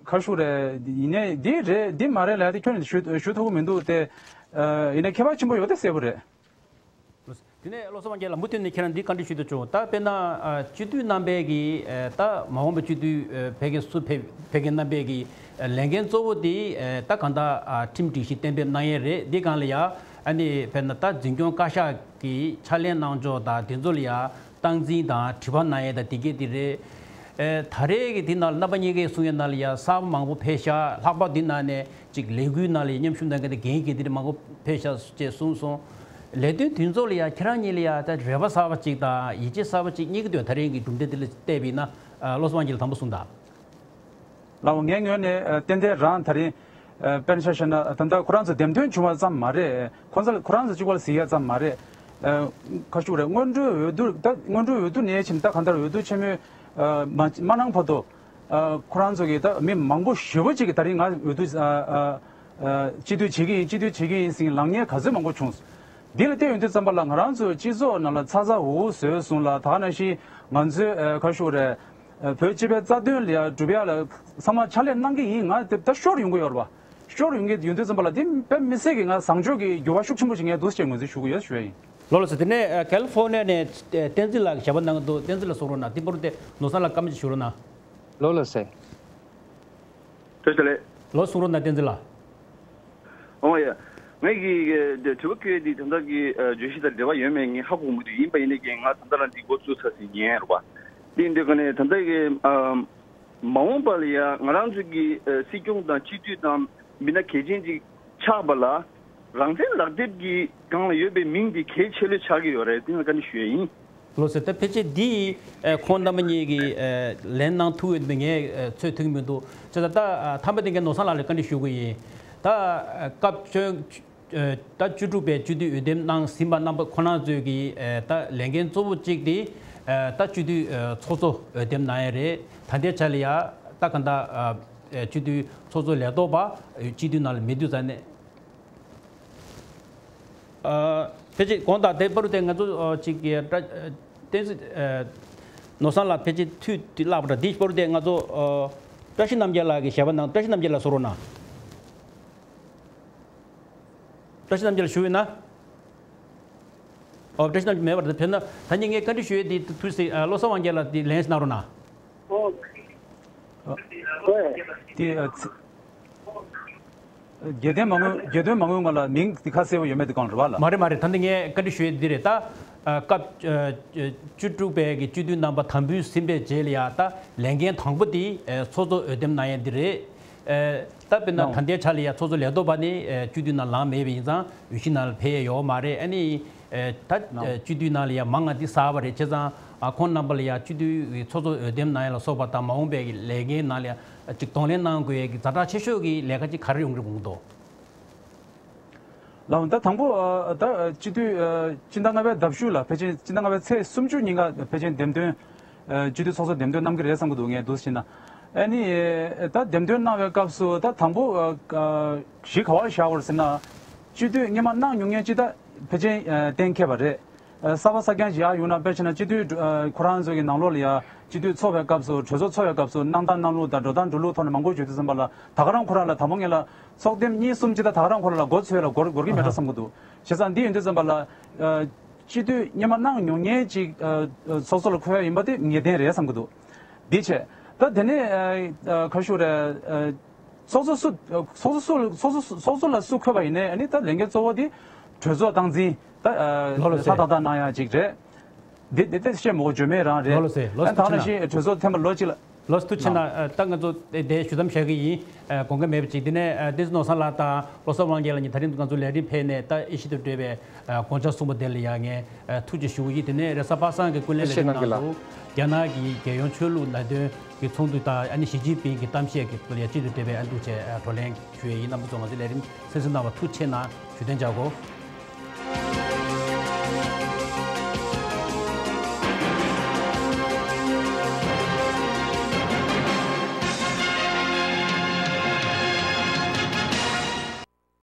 ག་རེ་ཞུ་དགོས་རེད། ཡིན་ནའི་འདི་རེད་འདི་མ་རེད་ལབ་ཡ་དེ་ཁྱོན་ནས་ཞུ་ཞུ་ཐུབ་ཀྱི་མི་འདུག་སྟེ། ཡིན་ནའི་ཁྱད་པར་ཆེན་པོ་ཡོད་དེ་གསལ་པོ་རེད། དེ་ནས་བློ་བཟང་དབང་རྒྱལ་ལགས། མུ་མཐུད་ནས་ཁྱེད་རང་འདི་བཀའ་འདྲི་ཞུ་འདོད་བྱུང་། ད་དཔེར་ན། ཨ། སྤྱི་འཐུས་རྣམ་པས་ཀྱི། ཨ། ད་མ་འོངས་པའི་སྤྱི་འཐུས། ཨ། ཕེབས་མཁན་སུ་ཕེབས་ཕེབས་མཁན་རྣམ་པས་ཀྱི། ཨ། ལས་འགན་གཙོ་བོ་དེ། ཨ། ད་གང་ལྟར། ཨ། ཁྲིམས་སྒྲིག་གཞི་གཏན་འབེབས་གནང་ཡས་རེད། འདི་སྒང་ལ་ཡ། ཨ་ནི་དཔེར་ན་ད་འཛིན་སྐྱོང་བཀའ་ཤག་གི་ཕྱག་ལས་གནང་ཕྱོགས་དང་དེ་ཚོ་ལ་ཡ་སྟངས་འཛིན་དང་དྲི་བ་གནང་ཡས་དང་དེ་གས་དེ་རེད། ཨེ། ད་རེས་ཀྱི་འདི་ནང་ལ་རྣམ་པ་གཉིས་ཀས་གསུང་ཡས་ནང་ལ་ཡ་གསར་པ་མང་པོ་ཕེབས་ཤག་ལྷག་པར་འདི་ནང་ནས་ཅིག་ལས་འགུལ་ནང་ལ་ཡ་མཉམ་ཞུགས་གནང་མཁན་དེ་འགན་འཁྱེར་དེ་འདྲ་མང་པོ་ཕེབས་ཤག་ཅེས་གསུངས་སོང་། ལས་དོན་དེ་ཚོ་ལ་ཡ་ཁྱེད་རང་གཉིས་ལ་ཡ་ད་རེ་བ་གསར་པ་ཅིག་དང་ཡིད་ཆེས་གསར་པ་ཅིག་རྙེད་ཀྱི་འདུག་ད་རེས་ཀྱི་གྲུབ་འབྲས་དེ་ལ་བལྟས་པ་ཡིན་ན། ཨ། བློ་བཟང་དབང་རྒྱལ་དམ་པོ་གསུངས་དང་། ལགས་འོང་། ངའི་ངོས་ནས། ཨ། ཏན་ཏན་རང་ད་རིང་། ཨ། དཔེར་ན་ཆ་བཞག་ན་ད་ལྟ་ཁོ་རང་ཚོ་འདེམས་ཐོན་བྱུང་བ་ཙམ་མ་རེད། ཁོ་ཚོ་ཁོ་རང་ཚོ་གཅིག་པ་ལ་གཟིགས་ཡ་ཙམ་མ་རེད། ཨ། ག་རེ་ཞུ་དགོས་རེད། སྔོན་འགྲོའི་འོས་བསྡུ། ད་སྔོན་འགྲོའི་འོས་བསྡུ་ནས་བྱས་ནས་ད་གང་ལྟར་འོས་བསྡུ་ཆེན་མོའི། ཨ། མ་མ་གནང་བར་དུ། ཨ། ཁོ་རང་ཚོ་གིས་ད་མི་མང་པོ་ཞེ་པོ་ཅིག་གིས་ད་རིང་ང་འོས་བསྡུ། ཨ། ཨ། ཨ། སྤྱི་འཐུས་བྱེད་ཀྱི་ཡིན། སྤྱི་འཐུས་བྱེད་ཀྱི་ཡིན་ཟེར་ལངས་མཁན་ག་ཚོད་མང་པོ་བྱུང་། འདི་ལ་བལྟས་ཡོང་དུས་ཙམ་པ་ལ་ང་རང་ཚོའི་སྤྱི་ཚོགས་ནང་ལ་ཚ་ཚ་འུར་འུར་བཟོས་སོང་ལ། ད་ག་ནང་བཞིན་ང་ཚོའི། ཨ། ག་རེ་ཞུ་དགོས་རེད། བོད་སྤྱི་པའི་རྩ་དོན་ལ་ཡ་སྒྲུབ་ཡ་ལ་ཚང་མ་ཕྱག་ལས་གནང་གི་ཡིན། ང་དེ་ད་ཤོར་ཡོང་གི་ཡོད་རེད་བ། ཤོར་ཡོང་གི་ཡོད་དུས་ཙམ་པ་ལ་དེ་དཔེ་མི་སྲིད་ཀྱི་ང་བཟང་སྤྱོད་ཀྱི་འགྱུར་བ་ཤུགས་ཆེན་པོ་ཞིག་ངས་འདུག་ཅེས་ངོས་འཛིན་ཞུ་གི་ཡོད་ཞུ་ཡ་ཡིན། ལགས་ལགས་སེ། དེ་ནས་ཨ་ཀ་ལི་ཧྥོར་ནི་ཡ་ནས་ཨ་བསྟན་འཛིན་ལགས་ཞལ་པར་གནང་གི་འདུག་བསྟན་འཛིན་ལགས་གསུང་རོགས་གནང་། དེ་བར་དུ་ནོར་བཟང་ལགས་བཀའ་མོལ་ཅིག་ཞུ་རོགས་གནང་། ལགས་ལགས་སེ། བཀྲ་ཤིས་བདེ་ལེགས། ལགས་གསུང་རོགས་གནང་བསྟན་འཛིན་ལགས། ཨོ་ཡ། ངས་ཀྱི་དྲི་བ་བཀོད་འདི་ད་ལྟ་གི་བརྗོད་གཞི་དང་འབྲེལ་བ་ཡོད་མེད་ངས་ཧ་གོ་མི་འདུག་ཡིན་པ་ཡིན་ནའི་ཀྱི་ང་ད་ལྟ་རང་འདི་འགོ་བཙུགས་ཚར་ཟིན་ཉན་རེད་བ། འདི་འདི་ག་ནས་ད་ལྟ་གི་མ་འོངས་པ་ལ་ཡ་ང་རང་ཚོ་གི་སྲིད་སྐྱོང་དང་སྤྱི་འཐུས་དང་མི་སྣ་གལ་ཆེན་ཅིག་ཆགས་པ་ལ་རང་བཙན་ལག་དེབ་ཀྱི་སྒང་ལ་ཡོད་པའི་མིང་འདི་གལ་ཆེ་ལོས་ཆགས་ཀྱི་ཡོད་རེད། འདི་ང་བཀའ་འདྲི་ཞུ་ཡ་ཡིན། ལགས་སེ། ད་ཕལ་ཆེར་འདི་ཁོང་རྣམ་པ་གཉིས་ཀྱིས་ལན་གནང་ཐུབ་ཡོད་མེད་ངས་ཚོད་ཐིག་མི་འདུག་བྱས་ཙང་ད་ཐ་མ་དེ་ངས་ནོར་བཟང་ལགས་ལ་བཀའ་འདྲི་ཞུ་གི་ཡིན། ད་སྐབས་བཅོ་ད་བཅུ་དྲུག་པའི་སྤྱི་འཐུས་འོས་འདེམས་གནང་ཟིན་པ་རྣམ་པ་ཁོ་རང་ཚོས་ཀྱི་ད་ལས་འགན་གཙོ་བོ་གཅིག་དེ་ད་སྤྱི་འཐུས་ཚོགས་གཙོ་འོས་འདེམས་གནང་ཡ་རེད། ད་ལྟའི་ཆ་ལ་ཡ་ད་ག་འདྲ་སྤྱི་འཐུས་ཚོགས་གཙོ་ལས་ཐོག་པ་སྤྱི་འཐུས་ནང་ལ་མེད་དུས་ཙང་ནས། ཨ། ཕལ་ཆེར་དགོངས་དག་དེ་བར་དུ་ང་ཚོ་ཨ་ཅིག་གི་བཀྲ་བསྟན་འཛིན་ཨ་ནོར་བཟང་ལགས་ཕལ་ཆེར་མཐུད་དེ་བརླག་པ་འདྲ། འདི་བར་དུ་ང་ཚོ་ཨ་བཀྲ་ཤིས་རྣམ་རྒྱལ་ལགས་ཀྱི་ཞལ་པར་གནང་། བཀྲ་ཤིས་རྣམ་རྒྱལ་ལགས་གསུང་རོགས་གནང་། བཀྲ་ཤིས་རྣམ་རྒྱལ་ལགས་བཞུགས་ཡོད་ན། ཨོ་བཀྲ་ཤིས་རྣམ་རྒྱལ་མེད་པར་ད་ཕེབས་ན་ད་ནི་ངས་བཀའ་འདྲི་ཞུ་ཡས་འདི་ཐུགས་སྲིད་ཨ་བློ་བཟང་དབང་རྒྱལ་ལགས་འདི་ལན་ཞིག་གནང་རོགས་གནང་། ཨོ། ཨོ། དེ་ཨ་ཚི། རྒྱལ་དོན་མ་དངུལ་རྒྱལ་དོན་མ་དངུལ་ང་ལ་མིང་འདི་ཁ་གསལ་པོ་ཡོད་མེད་དེ་གང་རེད་བ་ལ། མ་རེད་མ་རེད། ད་འདི་ངས་བཀའ་འདྲི་ཞུ་ཡས་འདི་རེད་ད། ཨ་སྐབས་ཨ་བཅུ་དྲུག་པའི་གི་སྤྱི་འཐུས་རྣམ་པ་དམ་འབུལ་ཟིན་པའི་རྗེས་ལ་ཡ་ད་ལས་འགན་དང་པོ་འདི་ཨ་ཚོགས་གཙོ་འོས་འདེམས་གནང་ཡས་འདི་རེད། ཨ་ད་དཔེར་ན་ད་ལྟའི་ཆ་ལ་ཡ་ཚོགས་གཙོ་ལས་ཐོག་པ་ནི་ཨ་སྤྱི་འཐུས་ནང་ལངས་མེད་པ་ཡིན་ཙང་འོས་གཞི་ནང་ལ་ཕེབས་ཡས་ཡོད་མ་རེད། ཨ་ནི། ཨེ་ད་ཨེ་སྤྱི་འཐུས་ནང་ལ་ཡང་མང་ང་འདི་གསར་པ་རེད། བྱས་ཙང་ཨ་ཁོང་རྣམ་པ་ལ་ཡང་སྤྱི་འཐུས་ཀྱི་ཚོགས་གཙོ་འོས་འདེམས་གནང་ཡ་ལ་སོགས་པ་དང་མ་འོངས་པའི་གི་ལས་འགན་ནང་ལ་ཡང་ཅིག་གདོང་ལེན་གནང་དགོས་ཡ་གི་ཛ་དྲག་ཆེ་ཤོས་ཀྱི་ལས་ཀ་ཅིག་ག་རེ་ཡོང་གི་རེད་དགོངས་འདུག་ལགས་འོང་། ད་དང་པོ་ཨ་ད་སྤྱི་འཐུས་ཨ་སྤྱི་ཟླ་ལྔ་པའི་ཟླ་བཞུགས་ལ་ཕལ་ཆེར་སྤྱི་ཟླ་ལྔ་པའི་ཚེས་སུམ་ཅུ་ཉིན་ཀ་ཕལ་ཆེར་འདེམས་ཐོན་ཨ་སྤྱི་འཐུས་ཚོགས་གཙོ་འདེམས་ཐོན་གནང་གི་རེད་བསམ་གྱི་འདུག་ངས་འདུག་ཟེར་ན། ཨ་ནི་ཨ་ད་འདེམས་ཐོན་གནང་བའི་སྐབས་སུ་ད་དང་པོ་ཨ་ཨ་གཞི་ག་པར་བཞག་པ་རེད་ཟེར་ན། སྤྱི་འཐུས་སྔོན་མ་གནང་མྱོང་མཁན་ཅིག་ད་ཕལ་ཆེར་ཨ་གཏན་འཁེལ་བ་རེད། ཨ་གསར་པ་གསར་རྐྱང་ཞིག་ཡར་ཡོང་ན་དཔེར་བྱས་ན་སྤྱི་འཐུས་ཨ་ཁོ་རང་ཚོ་གི་ནང་ལོགས་ལ་ཡ་སྤྱི་འཐུས་ཚོགས་པའི་སྐབས་སུ་གྲོས་ཚོགས་ཚོགས་པའི་སྐབས་སུ་གནང་སྟངས་གནང་ལུགས་དང་འགྲོ་སྟངས་འགྲོ་ལུགས་ཐོག་ནས་མང་པོ་བརྗོད་དུས་ཙམ་པ་ལ་ད་ག་རང་ཁོ་རང་ལ་དང་པོ་ངེད་ལ་ཚོགས་འདེམས་གཉིས་གསུམ་ཅིག་ད་ད་ག་རང་ཁོ་རང་ལ་མགོ་ཚོས་ལ་སྒོར་སྒོར་གི་མེད་འགྲོ་བསམ་གི་འདུག་བྱས་ཙང་འདི་ཡིན་དུས་ཙམ་པ་ལ་ཨ་སྤྱི་འཐུས་སྔོན་མ་གནང་མྱོང་མཁན་ཅིག་ཨ་ཨ་ཚོགས་གཙོ་ལ་འཁོད་ཡ་ཡིན་པ་དེ་ངེས་གཏན་རེད་བསམ་གི་འདུག་འདི་བྱས་ད་དེ་ནས་ཨ་ཨ་ཁ་ཤུ་རེད་ཨ། ཚོགས་གཙོ་སུ་ཚོགས་གཙོ་སུ་ཚོགས་གཙོ་སུ་ཚོགས་གཙོ་ལ་སུ་འཁོད་པ་ཡིན་ནའི་ཨ་ནི་ད་ལས་འགན་གཙོ་བོ་དེ་གྲོས་ཚོགས་སྟངས་འཛིན་ད་ལོ་ལ་ལྷ་ཟེར། ཏག་ཏག་གནང་ཡ་ཅིག་རེད། འདི་འདི་ལྟ་བཤད་མོ་བརྗོད་མེད་རང་རེད། ལོ་ལ་ཟེར་ལོ་ཨ་ཟེར་ད་ཐུགས་ནང་ཆེ་ན། བཞིན་གྲོས་ཚོགས་ཐེངས་མ་ལོ་གཅིག་ལ། ལོ་ལ་ཐུགས་ཆེ་ན། ལགས། ད་ང་ཚོ་དེ་དེ་ཞུ་གཏམ་བཞག་གི་ཡིན། དགོངས་འགལ་མེད་པ་ཅིག་དེ་ནས་བསྟན་འཛིན་ནོར་བཟང་ལགས་དང་བློ་བཟང་དབང་རྒྱལ་ལགས་གཉིས་ད་རིང་ང་ཚོ་ལས་རིམ་ཕེབས་ནས་ད་ཨེ་ཤི་ཏུ་སྤྲད་པའི་དགོངས་འཆར་གསུངས་པ་དེ་ལ་ཡང་ངས་ཐུགས་རྗེ་ཞུ་གི་ཡིན། དེ་ནས་རེས་གཟའ་པ་སངས་ཀྱི་ཀུན་གླེང་ལས་རིམ་ནང་དུ་རྒྱ་ནག་གི་རྒྱལ་ཡོངས་ཆོས་ལུགས་ལས་དོན་གྱི་ཚོགས་འདུ་དང་ཨ་ནི་ཞི་ཅིན་ཕིང་གི་གཏམ་བཤད་ཀྱི་ཐོག་ལ་ཡང་སྤྱི་འཐུས་བགྲེས་པའི་ཨ་འདུ་བྱས་བགྲོ་གླེང་ཞུ་ཡས་ཡིན། རྣམ་པ་ཚོ་ང་ཚོའི་ལས་རིམ་གསན་གཟིགས་གནང་བར་ཐུགས་རྗེ་ཆེ་གནང་། ཞུ་དོན་བྱ་དགོས།